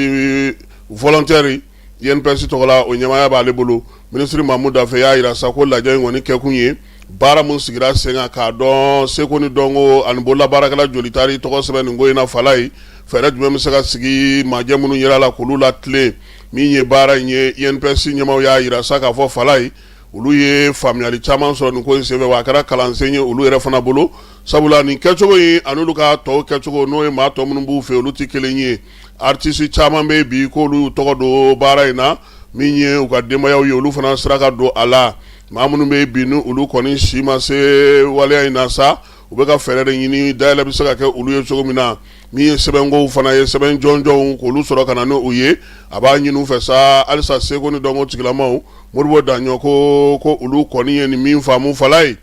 volontaire INPS tɔgɔ la, o ɲɛmaaya b'ale bolo. Minisiri Mamu Dafe y'a jira sa ko lajɛ in kɔni kɛkun ye baara min sigira sen kan k'a dɔn seko ni dɔnko ani bololabaarakɛla joli taar'i tɔgɔ sɛbɛn nin ko in na Falaye, fɛɛrɛ jumɛn bɛ se ka sigi majɛ minnu yera la k'olu latilen. Min ye baara in ye, INPS ɲɛmaaw y'a jira sa k'a fɔ Falaye, olu ye faamuyali caman sɔrɔ nin ko in senfɛ, wa a kɛra kalansen ye olu yɛrɛ fana bolo, sabula nin kɛcogo in an'olu ka tɔw kɛcogo, n'o ye maa tɔ minnu b'u fɛ, olu tɛ kelen ye. Artiste caman bɛ bi k'olu y'u tɔgɔ don baara in na, min ye u ka denbayaw ye, olu fana sera ka don a la. Maa minnu bɛ bi ni olu kɔni si ma se waleya in na sa, u bɛ ka fɛɛrɛ de ɲini dayɛlɛ bɛ se ka kɛ olu ye cogo min na. Min ye sɛbɛnkow fana ye, sɛbɛn jɔnjɔnw k'olu sɔrɔ ka na ni u ye, a b'a ɲini u fɛ sa halisa seko ni dɔnko tigilamaw. Modibo Daɲɔ ko olu kɔni ye nin min faamu Falaye,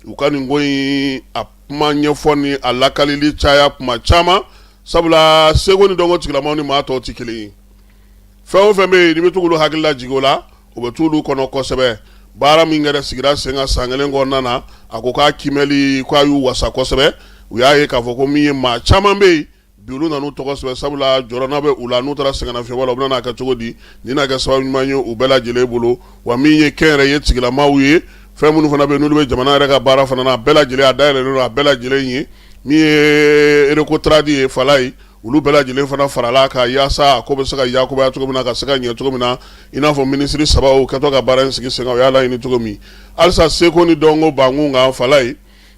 u ka nin ko in a kuma ɲɛfɔ ni a lakalili caya kuma caman, sabula seko ni dɔnko tigilamaw ni maa tɔw tɛ kelen ye. Fɛn o fɛn bɛ yen n'i bɛ to k'olu hakili lajigin o la, o bɛ t'olu kɔnɔ kosɛbɛ. Baara min kɛra sigira sen kan san kelen kɔnɔna na, a ko k'a kiimɛli k'a y'u wasa kosɛbɛ. U y'a ye k'a fɔ ko min ye maa caman bɛ yen bi, olu nan'u tɔgɔ sɛbɛn, sabula jɔrɔna bɛ u la, n'u taara sɛgɛnnafiɲɛbɔ la, u bɛna n'a kɛ cogo di? Nin na kɛ sababu ɲuman ye u bɛɛ lajɛlen bolo. Wa min ye kɛnyɛrɛye tigilamaaw ye, fɛn minnu fana bɛ yen n'olu bɛ jamana yɛrɛ ka baara fana na, a bɛɛ lajɛlen a dayɛlɛlen don a bɛɛ lajɛlen ye. Min ye Recotrade ye, Falaye, olu bɛɛ lajɛlen fana farala a kan yaasa a ko bɛ se ka yakubaya cogo min na, ka se ka ɲɛ cogo min na, i n'a fɔ minisiri saba kɛtɔ ka baara in sigi sen kan, u y'a laɲini cogo min. Halisa seko ni dɔnko bankun kan, Falaye,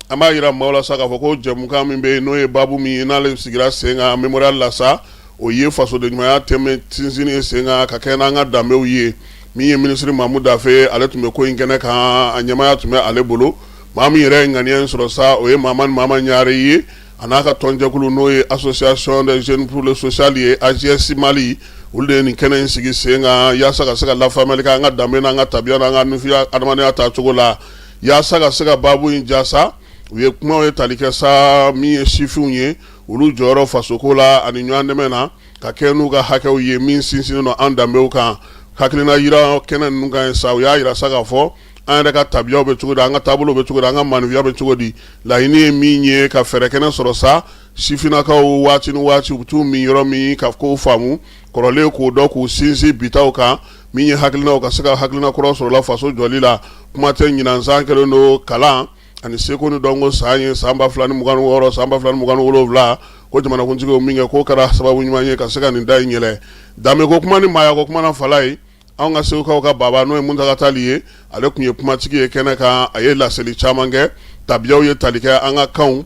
an b'a jira maaw la sa k'a fɔ ko jɛmukan min bɛ yen, n'o ye baabu min ye, n'ale sigira sen kan mémorial la sa, o ye fasodenɲumanya tɛmɛ sinsinni ye sen kan ka kɛ n'an ka danbew ye. Min ye minisiri Mamu Dafe, ale tun bɛ ko in kɛnɛ kan, a ɲɛmaaya tun bɛ ale bolo. Maa min yɛrɛ ye ŋaniya in sɔrɔ sa, o ye Mamani Mama Ɲare ye, a n'a ka tɔnjɛkulu, n'o ye Association des jeunes pour le social ye, AJS Mali. Olu de ye nin kɛnɛ in sigi sen kan yaasa ka se ka lafaamuyali kɛ an ka danbe n'an ka tabiya n'an ka nufiya adamadenya taacogo la, yaasa ka se ka baabu in jasa. U ye kumaw ye tali kɛ sa, min ye sifinw ye, olu jɔyɔrɔ fasoko la ani ɲɔgɔn dɛmɛ na ka kɛ n'u ka hakɛw ye min sinsinnen don an danbew kan. Hakilina yira kɛnɛ ninnu kan sa, u y'a jira sa k'a fɔ an yɛrɛ ka tabiyaw bɛ cogo di, an ka taabolo bɛ cogo di, an ka maaninfinya bɛ cogo di. Laɲini ye min ye, ka fɛɛrɛ kɛnɛ sɔrɔ sa, sifinnakaw waati ni waati u bɛ t'u min yɔrɔ min ka kow faamu kɔrɔlen, k'o dɔn, k'u sinsin bitaw kan. Min ye hakilinaw, ka se ka hakilina kura sɔrɔ la faso jɔli la. Kuma tɛ, ɲinan san kɛlen don kalan ani seko ni dɔnko san ye, san 2026, san 2027, ko jamanakuntigi min kɛ, k'o kɛra sababu ɲuman ye ka se ka nin da in yɛlɛ. Danbeko kuma ni maayako kuma na, Falaye, anw ka segukaw ka baba, n'o ye Muntaga Tali ye, ale tun ye kumatigi ye kɛnɛ kan. A ye laseli caman kɛ, tabiyaw ye tali kɛ an ka kanw,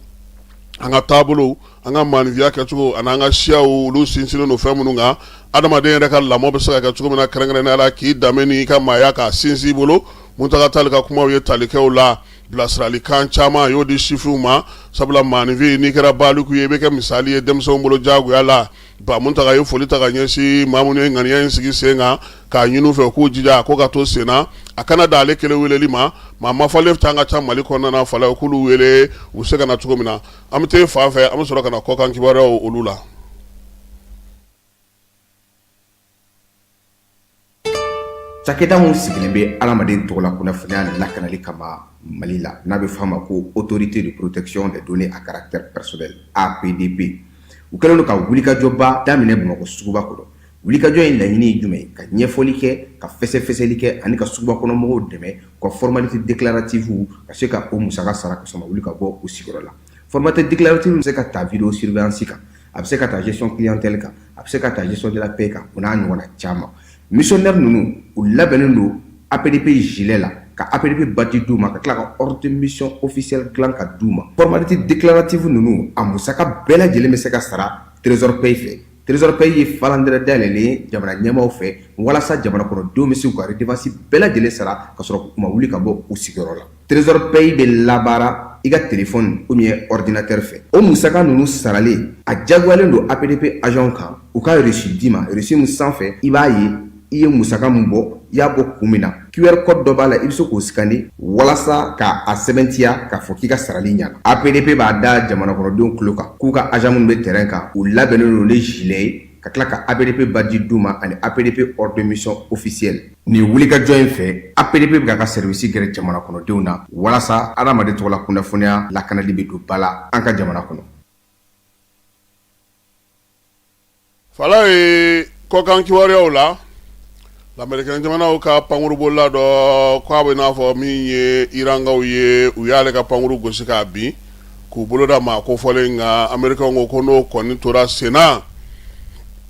an ka taabolow, an ka maaninfinya kɛcogo ani an ka siyaw, olu sinsinnen don fɛn minnu kan, adamaden yɛrɛ ka lamɔ bɛ se ka kɛ cogo min na, kɛrɛnkɛrɛnnenya la k'i danbe n'i ka maaya k'a sinsin i bolo. Muntaga Tali ka kumaw ye tali kɛ o la. Bilasiralikan caman a y'o di sifinw ma, sabula maaninfin, n'i kɛra baliku ye, i bɛ kɛ misali ye denmisɛnw bolo jagoya la. Ba Muntaga ye foli ta ka ɲɛsin maa minnu ye ŋaniya in sigi sen kan, k'a ɲini u fɛ k'u jija a ko ka to sen na, a kana dan ale kelen weleli ma. Maa mafalen tan ka ca Mali kɔnɔna na, Falaye, k'olu wele u bɛ se ka na cogo min na. An bɛ taa fan fɛ, an bɛ sɔrɔ ka na kɔkan kibaruyaw olu la. Cakɛda min sigilen bɛ adamaden tɔgɔla kunnafoniya lakanali kama Mali la, n'a bɛ f'a ma ko Autorité de protection des données à caractère personnel, APDP, u kɛlen don ka wulikajɔba daminɛ Bamakɔ suguba kɔnɔ. Wulikajɔ in laɲini ye jumɛn ye? Ka ɲɛfɔli kɛ, ka fɛsɛfɛsɛli kɛ ani ka suguba kɔnɔ mɔgɔw dɛmɛ u ka formalité déclarative ka se ka o musaka sara ka sɔrɔ u ma wuli ka bɔ u sigiyɔrɔ la. Formalité déclarative bɛ se ka ta vidéo surveillance kan, a bɛ se ka ta gestion clientèle kan, a bɛ se ka ta gestion de la paie kan, o n'a ɲɔgɔnna caman. Missionnaire ninnu, u labɛnnen don APDP gilet la, ka APDP badge d'u ma, ka tila ka ordre de mission officiel dilan ka d'u ma. Formalité déclarative ninnu, a musaka bɛɛ lajɛlen bɛ se ka sara Trésor Paye fɛ. Trésor Paye ye falandɛrɛ dayɛlɛlen ye jamana ɲɛmaaw fɛ walasa jamana kɔnɔdenw bɛ se k'u ka redevance bɛɛ lajɛlen sara ka sɔrɔ u ma wuli ka bɔ u sigiyɔrɔ la. Trésor Paye bɛ labaara i ka téléphone ou bien ordinateur fɛ. O musaka ninnu saralen, a diyagoyalen don APDP agent kan u ka reçu d'i ma, reçu min sanfɛ i b'a ye i ye musaka min bɔ, i y'a bɔ kun min na. QR code dɔ b'a la, i bɛ se k'o scanner walasa k'a sɛbɛntiya k'a fɔ k'i ka sarali ɲɛna. APDP b'a da jamana kɔnɔdenw tulo kan k'u ka agent minnu bɛ terrain kan, u labɛnnen don ni gilet ye, ka tila ka APDP badge d'u ma ani APDP ordre de mission officiel. Nin wulikajɔ in fɛ, APDP bɛ k'a ka service gɛrɛ jamana kɔnɔdenw na walasa adamaden tɔgɔla kunnafoniya lakanali bɛ don ba la an ka jamana kɔnɔ. Falaye, kɔkan kibaruyaw la, lamerikɛn jamanaw ka pankurubolila dɔ ko a bɛ n'a fɔ min ye irankaw ye, u y'ale ka pankuru gosi k'a bin k'u bolo da maa kofɔlen. Nka amerikɛnw ko ko n'o kɔni tora senna,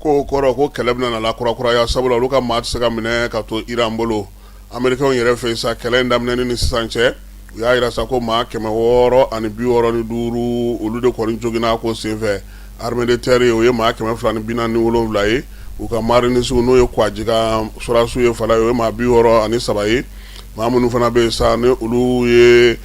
k'o kɔrɔ ko kɛlɛ bɛna na lakurakuraya, sabula olu ka maa tɛ se ka minɛ ka to Iran bolo. Amerikɛnw yɛrɛ fɛ sa, kɛlɛ in daminɛni ni sisan cɛ, u y'a jira sa ko maa 665, olu de kɔni joginna ko senfɛ. Armée de terre, o ye maa 247 ye. U ka marinisiw, n'o ye kwaji ka sɔrɔdasiw ye, Falaye, o ye maa 63 ye. Maa minnu fana bɛ yen sa, ni olu ye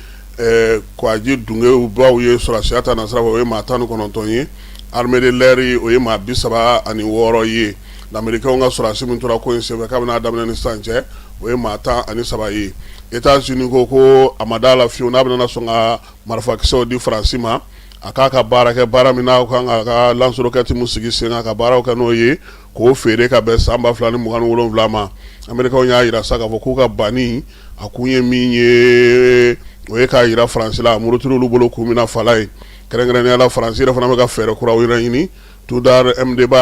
kwaji dungew baw ye sɔrɔdasiya ta nasira fɛ, o ye maa 19 ye. Armée de l'air, o ye maa 36 ye. Lamerikɛnw ka sɔrɔdasi min tora ko in senfɛ kabini a daminɛ ni sisan cɛ, o ye maa 13 ye. États-Unis ko ko a ma da la fiyewu n'a bɛna sɔn ka marifakisɛw di Faransi ma, a k'a ka baara kɛ baara min n'a kan k'a ka lance-roquette min sigi sen kan ka baaraw kɛ n'o ye, k'o feere ka bɛn san 2027 ma. Amerikɛnw y'a jira sa k'a fɔ k'u ka banni A kun ye min ye, o ye k'a jira Faransi la, a murutila olu bolo kun min na fala ye, kɛrɛnkɛrɛnnenya la Faransi yɛrɛ fana bɛ ka fɛɛrɛ kuraw yɛrɛ ɲini. Tudor MDB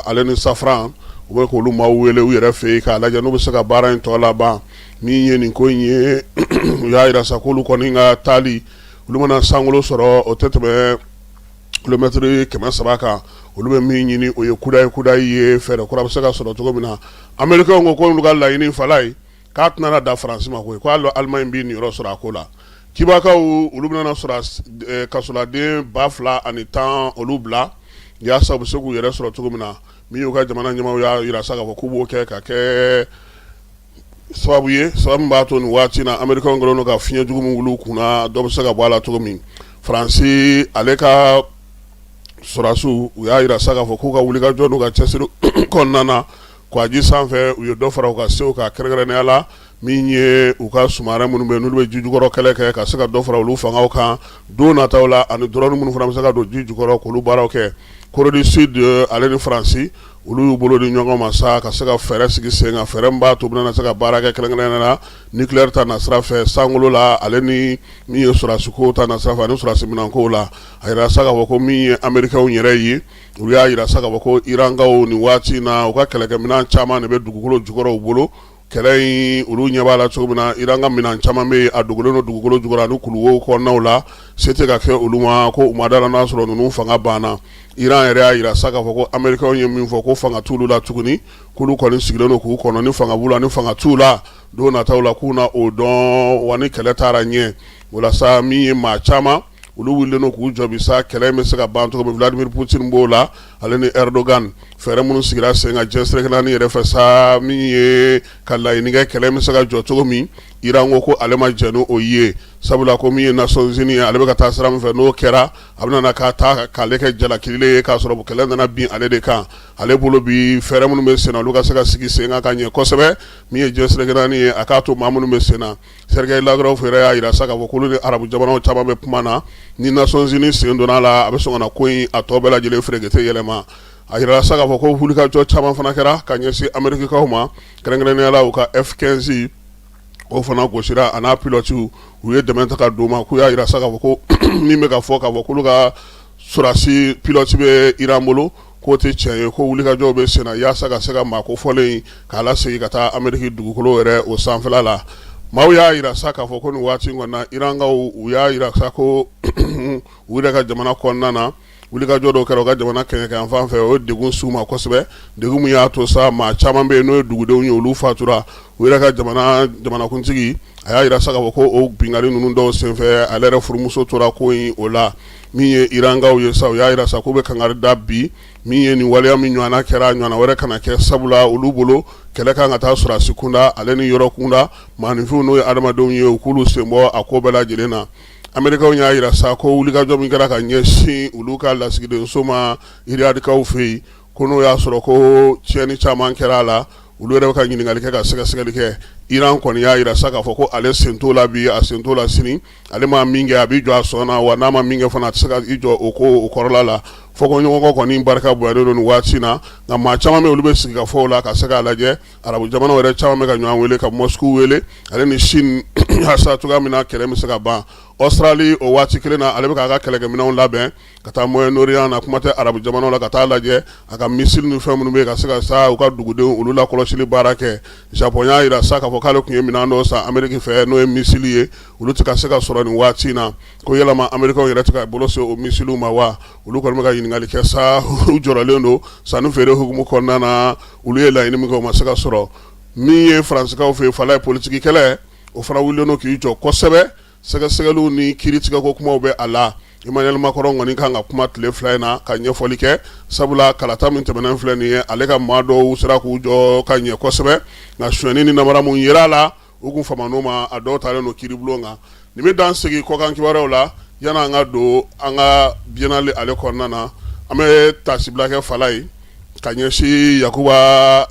ale ni Safran, u bɛ k'olu maaw wele u yɛrɛ fɛ yen k'a lajɛ n'u bɛ se ka baara in tɔ laban. Min ye nin ko in ye, u y'a jira sa k'olu kɔni ka taali, olu mana sankolo sɔrɔ, o tɛ tɛmɛ kilomɛtiri 300 kan. Olu bɛ min ɲini, o ye kudayi kudayi ye, fɛɛrɛ kura bɛ se ka sɔrɔ cogo min na. Américains ko k'olu ka laɲini fala ye k'a tɛna da Faransi ma koyi, ko hali Allemagne b'i niyɔrɔ sɔrɔ a ko la. Kibakaw, olu bɛna sɔrɔ kasoladen 2010 olu bila yaasa u bɛ se k'u yɛrɛ sɔrɔ cogo min na. Min y'u ka jamana ɲɛmaaw y'a jira sa k'a fɔ k'u b'o kɛ ka kɛ sababu ye, sababu min b'a to nin waati na Américains kɛlen don ka fiɲɛ jugu min wuli u kunna, dɔ bɛ se ka bɔ a la cogo min. Faransi ale ka sɔrɔdasiw, u y'a jira sa k'a fɔ k'u ka wulikajɔ n'u ka cɛsiri kɔnɔna na kɔgɔji sanfɛ, u ye dɔ fara u ka sew kan, kɛrɛnkɛrɛnnenya la min ye u ka sous-marin minnu bɛ, n'olu bɛ ji jukɔrɔ kɛlɛ kɛ, ka se ka dɔ fara olu fangaw kan don nataw la, ani drone minnu fana bɛ se ka don ji jukɔrɔ k'olu baaraw kɛ. Corée du Sud ale ni Faransi, olu y'u bolo di ɲɔgɔn ma sa ka se ka fɛɛrɛ sigi sen kan, fɛɛrɛ min b'a to u bɛna se ka baara kɛ kɛrɛnkɛrɛnnenya la nucléaire ta nasira fɛ sankolo la, ale ni min ye sɔrɔdasiko ta nasira fɛ ani sɔrɔdasi minɛnkow la. A yira sa k'a fɔ ko min ye Américains yɛrɛ ye, olu y'a jira sa k'a fɔ ko Irankaw nin waati in na, u ka kɛlɛkɛminɛn caman de bɛ dugukolo jukɔrɔ u bolo. Kɛlɛ in, olu ɲɛ b'a la cogo min na, Iran ka minɛn caman bɛ yen, a dogolen don dugukolo jukɔrɔ ani kuluwo kɔnɔnaw la, se tɛ ka kɛ olu ma, ko u ma da la n'a sɔrɔ ninnu fanga banna. Iran yɛrɛ y'a jira sa k'a fɔ ko Américains ye min fɔ, ko fanga t'olu la tuguni, k'olu kɔni sigilen don k'u kɔnɔ, ni fanga b'u la ni fanga t'u la, don nataw la k'u na o dɔn wa ni kɛlɛ taara ɲɛ. O la sa, min ye maa caman, olu wulilen don k'u jɔ bi sa, kɛlɛ in bɛ se ka ban cogo min. Vladimir Poutine b'o la, ale ni Erdogan. Fɛɛrɛ minnu sigira sen kan diɲɛ seleke naani yɛrɛ fɛ sa, min ye ka laɲini kɛ kɛlɛ in bɛ se ka jɔ cogo min, Iran ko ko ale ma jɛn n'o ye, sabula ko min ye Nations Unies ye, ale bɛ ka taa sira min fɛ, n'o kɛra, a bɛna na ka taa k'ale kɛ jalakilen ye k'a sɔrɔ kɛlɛ nana bin ale de kan. Ale bolo bi, fɛɛrɛ minnu bɛ sen na, olu ka se ka sigi sen kan ka ɲɛ kosɛbɛ. Min ye diɲɛ seleke naani ye, a k'a to maa minnu bɛ sen na. Sergei Lavrov yɛrɛ y'a jira sa k'a fɔ k'olu ni arabu jamanaw caman bɛ kuma na. Ni Nations Unies sen donna a la, a bɛ sɔn ka na ko in a tɔ bɛɛ lajɛlen ferekete yɛlɛma. A jirala sa k'a fɔ ko wulikajɔ caman fana kɛra ka ɲɛsin Amerikikaw ma, kɛrɛnkɛrɛnnenya la u ka F-15, o fana gosira, a n'a pilotes. U ye dɛmɛ ta ka d'u ma. K'u y'a jira sa k'a fɔ ko min bɛ ka fɔ k'a fɔ k'olu ka sɔrɔdasi pilote bɛ Iran bolo, k'o tɛ tiɲɛ ye, ko wulikajɔw bɛ sen na yaasa ka se ka maa kofɔlen in k'a lasegin ka taa Ameriki dugukolo yɛrɛ o sanfɛla la. Maaw y'a jira sa k'a fɔ ko nin waati in kɔnɔna na, Irankaw, u y'a jira sa ko u yɛrɛ ka jamana kɔnɔna na, wulikajɔ dɔw kɛra u ka jamana kɛɲɛka fan fɛ, o ye degun s'u ma kosɛbɛ, degun min y'a to sa maa caman bɛ yen, n'o ye dugudenw ye, olu fatura. U yɛrɛ ka jamana jamanakuntigi, a y'a jira sa k'a fɔ ko o binkanni ninnu dɔw senfɛ, ale yɛrɛ furumuso tora ko in o la. Min ye Irankaw ye sa, u y'a jira sa k'u bɛ kangari da bi, min ye nin waleya min ɲɔgɔnna kɛra, ɲɔgɔnna wɛrɛ kana kɛ, sabula olu bolo kɛlɛ kan ka taa sɔrɔdasi kunda ale ni yɔrɔ kunda, maaninfinw n'o ye adamadenw ye, u k'olu sen bɔ a ko bɛɛ lajɛlen na. Amerikaw y'a jira sa ko wulikajɔ min kɛra ka ɲɛsin olu ka lasigidenso ma Iriyadikaw fɛ yen, ko n'o y'a sɔrɔ ko tiɲɛni caman kɛra a la, olu yɛrɛ bɛ ka ɲininkali kɛ ka sɛgɛsɛgɛli kɛ. Iran kɔni y'a jira sa k'a fɔ ko ale sen t'o la bi, a sen t'o la sini. Ale ma min kɛ, a b'i jɔ a sɔn na wa, n'a ma min kɛ fana, a tɛ se ka i jɔ o ko o kɔrɔla la. Fɔkɔɲɔgɔnkɔ kɔni barika bonyalen don nin waati na, nka maa caman bɛ olu bɛ sigi ka fɔ o la ka se k'a lajɛ. Arabu jamanaw yɛrɛ caman bɛ ka ɲɔgɔn wele, ka Moscou wele ale ni Chine, yaasa cogoya min na kɛlɛ bɛ se ka ban. Australie, o waati kelen na, ale bɛ k'a ka kɛlɛkɛminɛnw labɛn ka taa Moyen-Orient na, kuma tɛ arabu jamanaw la, ka taa lajɛ a ka missile ni fɛn minnu bɛ yen, ka se ka sa u ka dugudenw olu lakɔlɔsili baara kɛ. Japon y'a jira sa k'a fɔ k'ale tun ye minɛn dɔw san Ameriki fɛ, n'o ye missile ye, olu tɛ ka se ka sɔrɔ nin waati in na. Ko yalama Amerikaw yɛrɛ tɛ ka bolo se o missilew ma wa? Olu kɔni bɛ ka ɲininkali kɛ sa, u jɔrɔlen don. Sanni feere hukumu kɔnɔna na, olu ye laɲini min kɛ, o ma se ka sɔrɔ. Min ye Faransikaw fɛ yen, fala ye politiki kɛlɛ, o fana wulilen don k'i jɔ kosɛbɛ. Sɛgɛsɛgɛliw ni kiiritigɛko kumaw bɛ a la. Emmanuel Macron kɔni kan ka kuma tile 2 in na ka ɲɛfɔli kɛ, sabula kalata min tɛmɛnen filɛ nin ye, ale ka maa dɔw sera k'u jɔ ka ɲɛ kosɛbɛ, nka sonyɛni ni namara mun yera a la, u kun faman'o ma, a dɔw taalen don kiiribulon kan. Nin bɛ dan sigi kɔkan kibaruyaw la. Yan'an ka don an ka biennale ale kɔnɔna na, an bɛ taasibila kɛ fala ye ka ɲɛsin Yakuba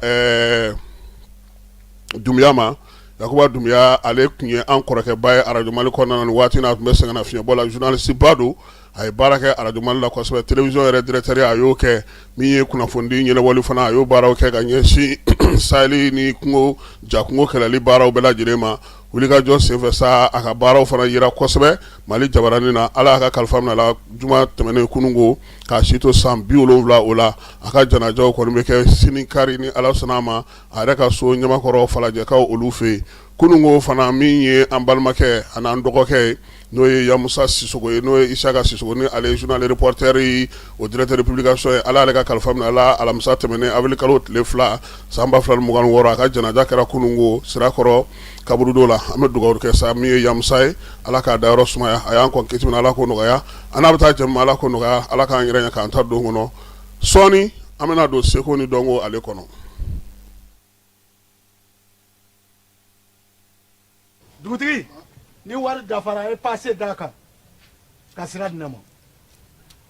Dunbiya ma. Yakuba Dunbiya, ale tun ye an kɔrɔkɛba ye Arajo Mali kɔnɔna na. Nin waati n'a tun bɛ sɛgɛnna fiɲɛbɔ la, journaliste ba don, a ye baara kɛ Arajo Mali la kosɛbɛ. Télévision yɛrɛ directeur a y'o kɛ. Min ye kunnafonidi ɲɛnabɔli fana, a y'o baaraw kɛ ka ɲɛsin saheli ni kungo ja kungo kɛlɛli baaraw bɛɛ lajɛlen ma. Wulikajɔ senfɛ sa, a ka baaraw fana yera kosɛbɛ Mali jabaranin na. Ala y'a ka kalifa minɛ a la juma tɛmɛnen kununko, k'a si to san 70 o la. A ka janajaw kɔni bɛ kɛ sini kari ni Ala sɔnna a ma, a yɛrɛ ka so Ɲamakɔrɔ Falajɛkaw olu fɛ yen. Kununko fana, min ye an balimakɛ ani an dɔgɔkɛ ye, n'o ye Yamusa Sisoko ye, n'o ye Isaka Sisoko ni ale ye journal reporter o directeur de publication ye, Ala y'ale ka kalifa minɛ a la alamisa tɛmɛnen avril kalo tile 2 san 2026. A ka janaja kɛra kununko Sirakɔrɔ kaburudo la. An bɛ dugawu kɛ sa min ye Yamusa ye, Ala k'a dayɔrɔ sumaya. A y'an kɔn kiti min na, Ala k'o nɔgɔya. An n'a bɛ taa jɛ min ma, Ala k'o nɔgɔya. Ala k'an yɛrɛ ɲɛ k'an ta don kɔnɔ. Sɔɔni an bɛna don seko ni dɔnko ale kɔnɔ. Dugutigi, ni wari dafara, e pase d'a kan ka sira di ne ma.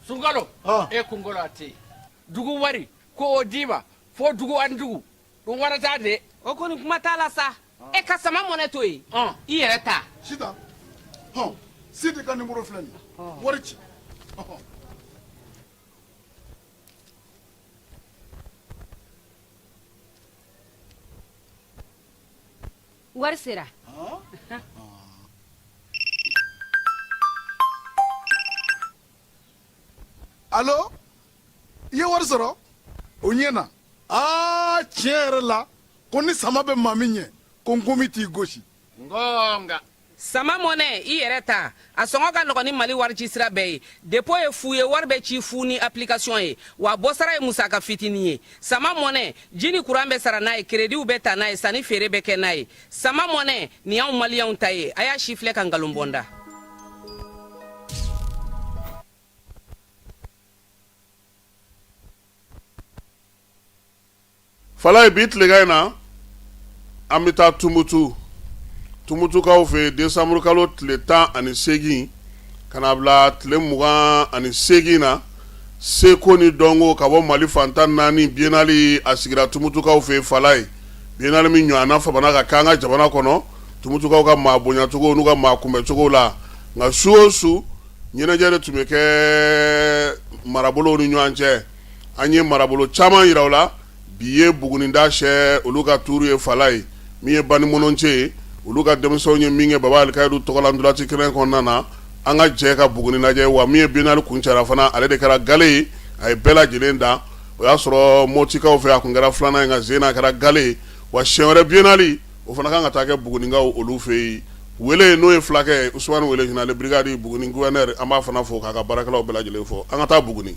Sunkalo, e kunkolo a tɛ yen. Dugu wari ko o d'i ma fo dugu ani dugu dun wara t'a de. O kɔni kuma t'a la sa. E ka sama mɔnɛ to yen, i yɛrɛ ta. Sitan, hɔn, Sidi ka nimoro filɛ nin ye, wari ci. Wari sera. Alo, i ye wari sɔrɔ? O ɲɛna. Aa, tiɲɛ yɛrɛ la, ko ni sama bɛ maa min ɲɛ, ko nkomi t'i gosi. Ngonga. Sama mɔnɛ, i yɛrɛ ta. A sɔngɔ ka nɔgɔn ni Mali warici sira bɛɛ ye. Dépôt ye fu ye, wari bɛ ci fu ni application ye, wa bɔsara ye musaka fitinin ye. Sama mɔnɛ, ji ni kuran bɛ sara n'a ye, créditw bɛ ta n'a ye, sanni feere bɛ kɛ n'a ye. Sama mɔnɛ, nin y'anw maliyɛnw ta ye. A y'a sifilɛ ka nkalon bɔ n da. Falaye, bi tilegan in na, an bɛ taa Tumutu, Tumutukaw fɛ yen, décembre kalo tile 18 ka na bila tile 28 na, seko ni dɔnko ka bɔ Mali fan 14 biennale a sigira Tumutukaw fɛ yen. Falaye, biennale min ɲɔgɔnna famana ka kɛ an ka jamana kɔnɔ, Tumutukaw ka maa bonyacogo n'u ka maa kunbɛcogo la. Nka su o su, ɲɛnajɛ de tun bɛ kɛ marabolow ni ɲɔgɔn cɛ. An ye marabolo caman jira aw la. Bi ye Buguninda sɛ olu ka tuuru ye. Falaye, min ye Bani Mɔnɔnce ye, olu ka denmisɛnw ye min kɛ Baba Alikayidu tɔgɔla ntolaci kɛnɛ kɔnɔna na. An ka jɛ ka Buguni lajɛ. Wa min ye biennale kuncɛra fana, ale de kɛra gale ye, a ye bɛɛ lajɛlen dan. O y'a sɔrɔ Mɔtikaw fɛ, a tun kɛra filanan ye, nka sen a kɛra gale ye. Wa siɲɛ wɛrɛ biennale o fana kan ka taa kɛ Bugunikaw olu fɛ yen. Wele, n'o ye fulakɛ Usumani Wele, général de brigade Buguni gouverneur, an b'a fana fo k'a ka baarakɛlaw bɛɛ lajɛlen fo. An ka taa Buguni.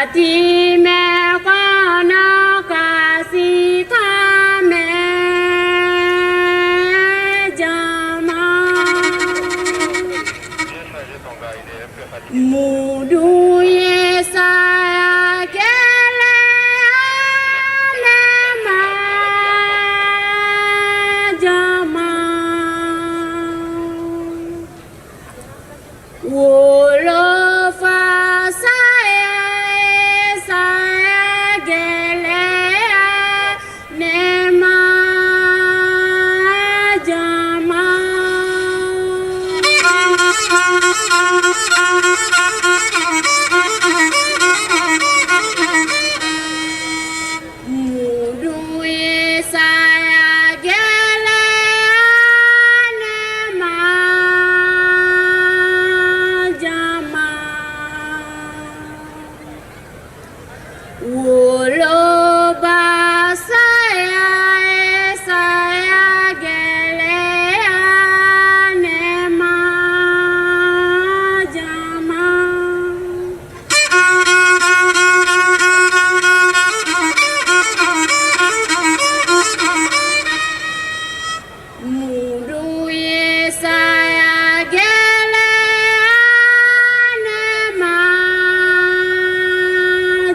Yatimɛ kɔnɔ kasikan mɛn jama. Mun dun ye saya gɛlɛya ne ma jama. Wolofa saya ye saya gɛlɛya ne ma jama. Mun dun ye saya gɛlɛya ne ma jama. Woloba saya ye saya gɛlɛya ne ma jama. Mun dun ye saya gɛlɛya ne ma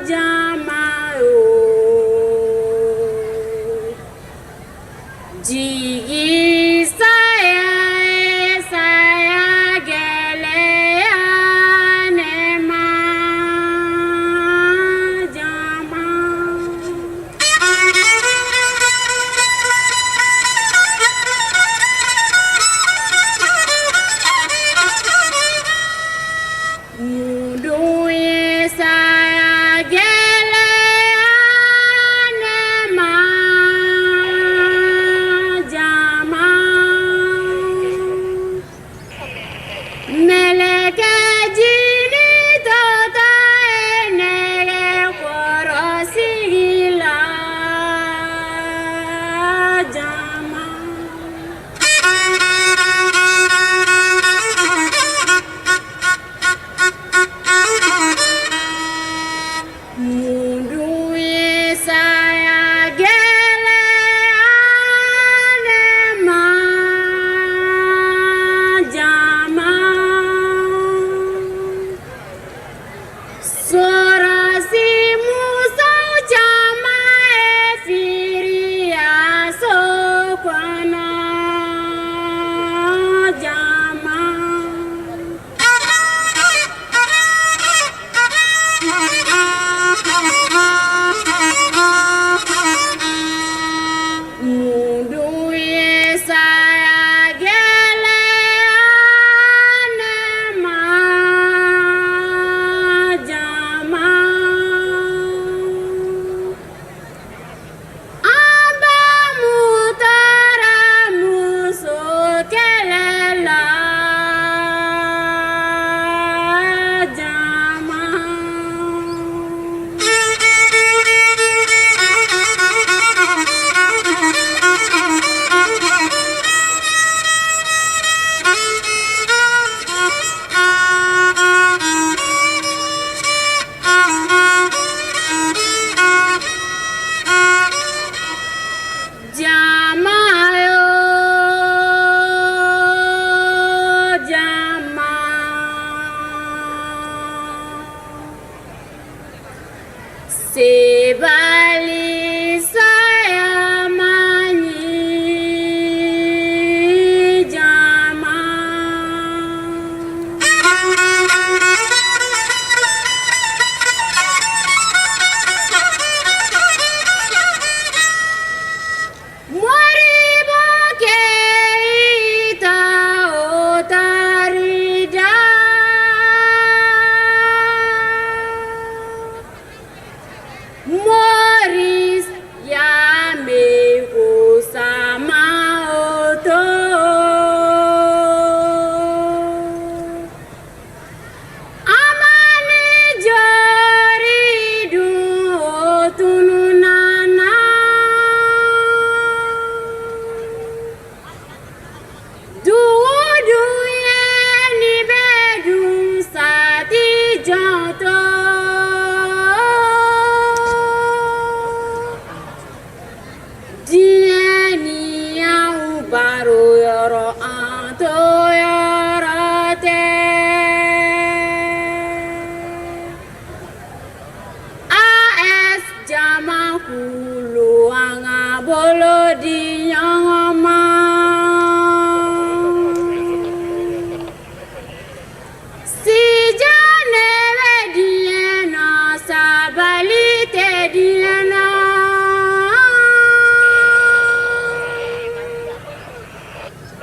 jama o. Jigi saya ye saya gɛlɛya ne ma jama. Mun dun ye saya gɛlɛya ne ma jama.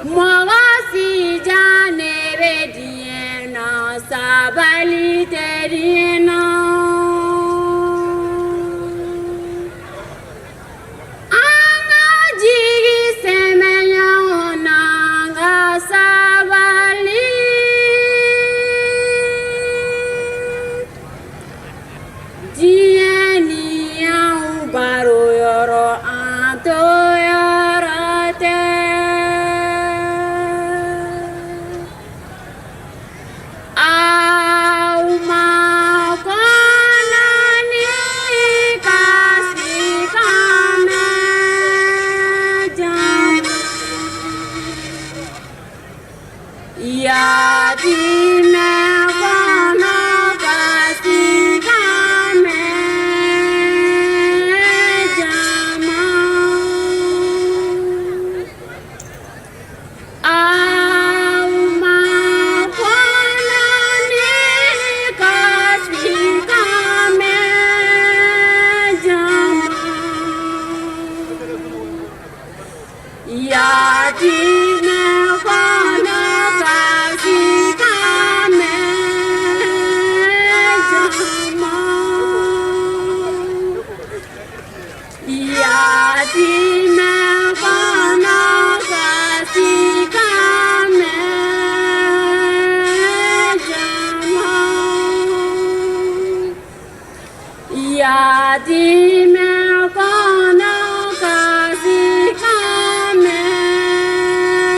Mɔgɔ si jan ne bɛ diɲɛ na, sabali tɛ diɲɛ na. An ka jigi sɛmɛ ɲɔgɔn na, an ka sabali. Diɲɛ ni y'anw baro yɔrɔ, an to yɔrɔ tɛ. Aw ma kɔnɔ ni kasikan mɛn jama. Yatimɛ kɔnɔ kasikan mɛn jama. Aw ma kɔnɔ ni kasikan mɛn jama. Yatimɛ kɔnɔ kasikan mɛn jama. Yatimɛ kɔnɔ kasikan mɛn jama. Yatimɛ kɔnɔ kasikan mɛn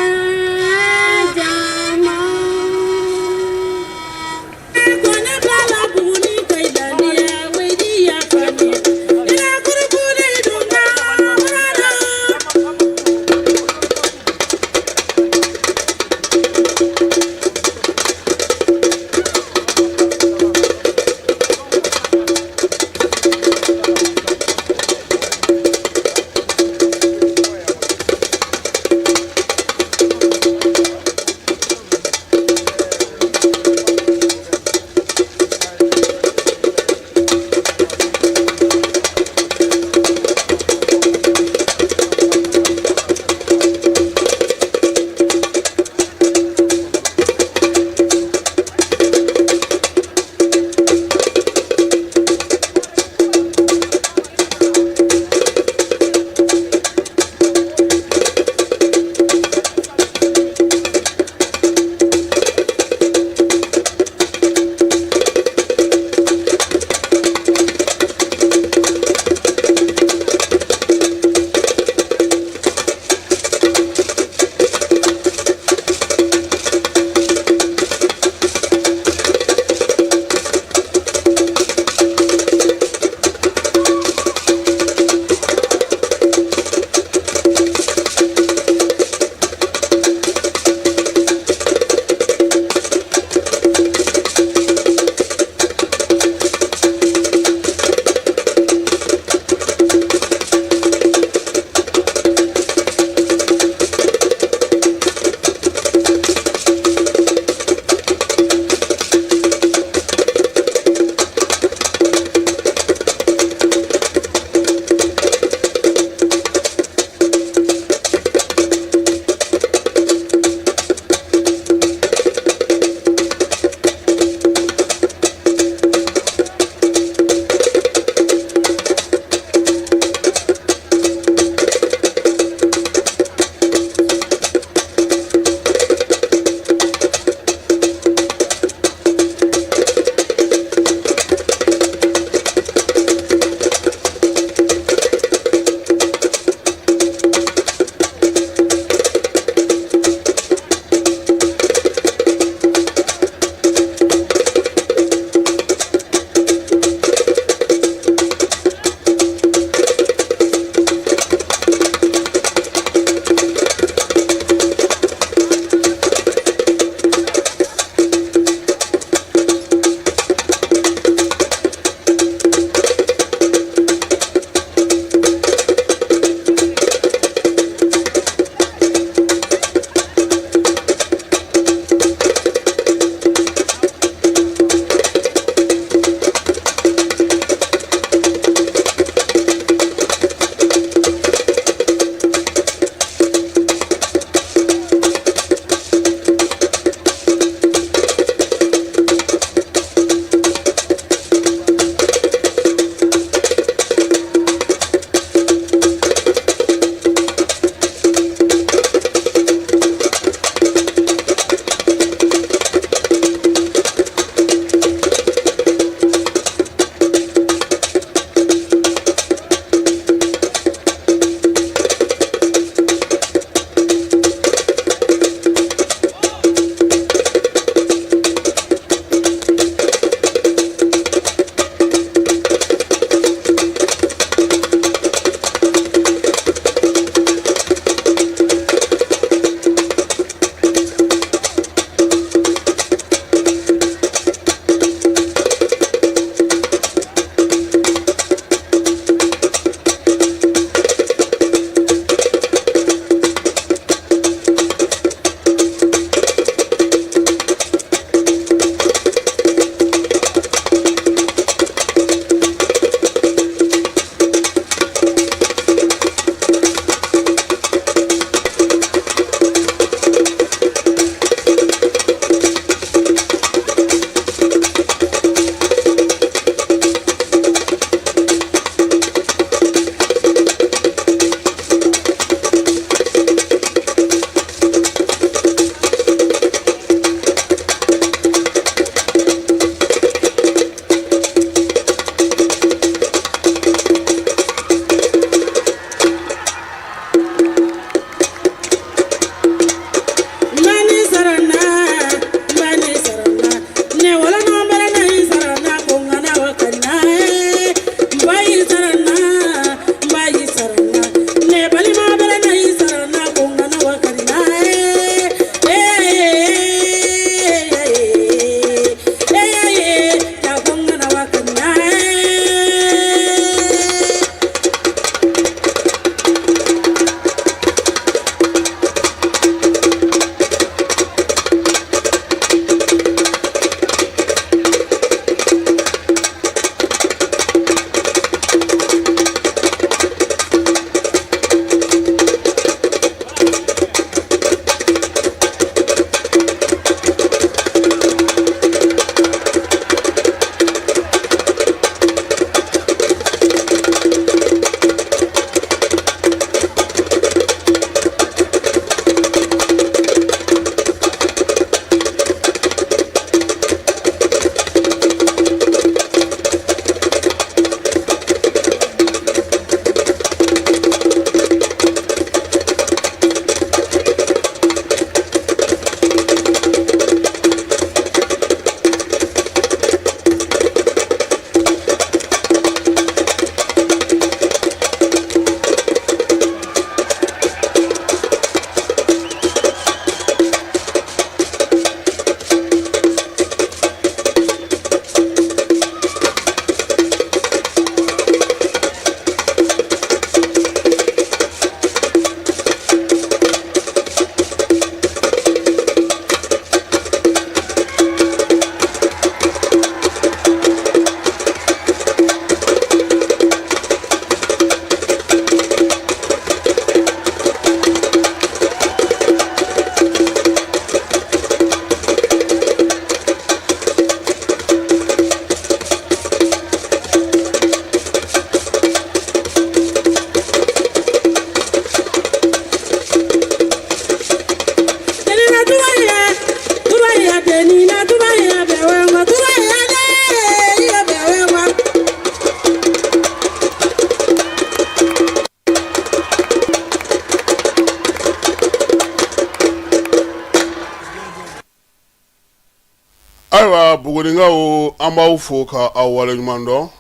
Ayiwa Bugunikaw, an b'aw fo ka aw waleɲuman dɔn.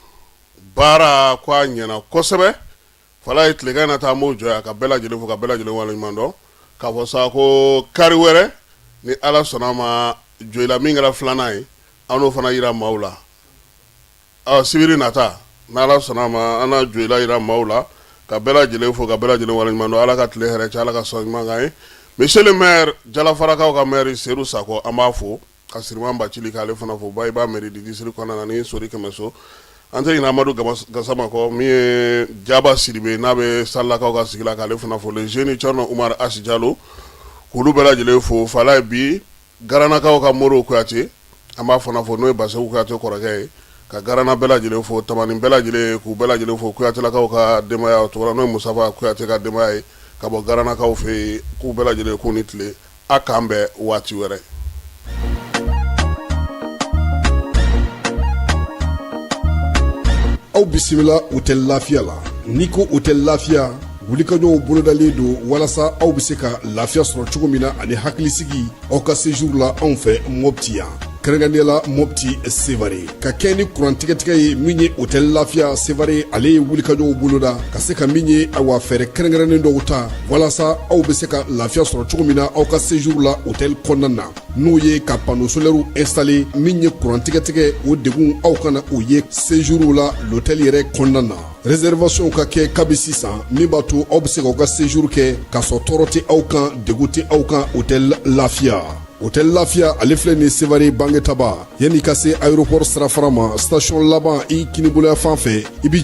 Baara ko a ɲɛna kosɛbɛ. Falaye, tilegan na taa, an b'o jɔ yan ka bɛɛ lajɛlen fo ka bɛɛ lajɛlen waleɲuman dɔn, k'a fɔ sa ko kari wɛrɛ ni Ala sɔnna ma, Joyila min kɛra filanan ye, an n'o fana yira maaw la. Sibiri nata, n'Ala sɔnna ma, an na Joyila yira maaw la, ka bɛɛ lajɛlen fo ka bɛɛ lajɛlen waleɲuman dɔn. Ala ka tile hɛrɛ cɛ, Ala ka sɔn ɲuman k'an ye. Monsieur le maire, Jalafarakaw ka maire Sedu Sakɔ, an b'a fo, ka Siriman Bacili k'ale fana fo, Bayiba mairie du district kɔnɔna na ni Sori Kɛmɛso. An tɛ ɲinɛ Amadu Gasama kɔ, min ye Jaba Sidibe n'a bɛ Salakaw ka sigi la, k'ale fana fo, le jeune Cɔrɔnɔ Umar Asi Jalo, k'olu bɛɛ lajɛlen fo. Falaye, bi Garanakaw ka Moro Kuyate, an b'a fana fo, n'o ye Baseku Kuyate kɔrɔkɛ ye, ka Garana bɛɛ lajɛlen fo, Tamani bɛɛ lajɛlen, k'u bɛɛ lajɛlen fo, Kuyatelakaw ka denbaya o cogo la, n'o ye Musafa Kuyate ka denbaya ye ka bɔ Garanakaw fɛ yen, k'u bɛɛ lajɛlen k'u ni tile. A k'an bɛn waati wɛrɛ. Aw bisimila Hôtel Lafiya la. N'i ko Hôtel Lafiya, wulikajɔw bolodalen don walasa aw bɛ se ka lafiya sɔrɔ cogo min na ani hakilisigi aw ka séjour la anw fɛ Mopti yan, kɛrɛnkɛrɛnnenya la Mopti Sevare, ka kɛ ni kuran tigɛtigɛ ye. Min ye Hôtel Lafiya Sevare, ale ye wulikajɔw boloda ka se ka min ye, awa, fɛɛrɛ kɛrɛnkɛrɛnnen dɔw ta walasa aw bɛ se ka lafiya sɔrɔ cogo min na aw ka séjour la hôtel kɔnɔna na, n'o ye ka panneau solaire installer. Min ye kuran tigɛtigɛ, o degun aw kana o ye séjour la l'hôtel yɛrɛ kɔnɔna na. Réservation ka kɛ kabi sisan, min b'a to aw bɛ se k'aw ka séjour kɛ k'a sɔrɔ tɔɔrɔ tɛ aw kan, degun tɛ aw kan. Hôtel Lafiya, Hôtel Lafiya, ale filɛ nin Sevare Bangetaba, yanni ka se aéroport sirafara ma, station laban i kiniboloya fan fɛ i bi.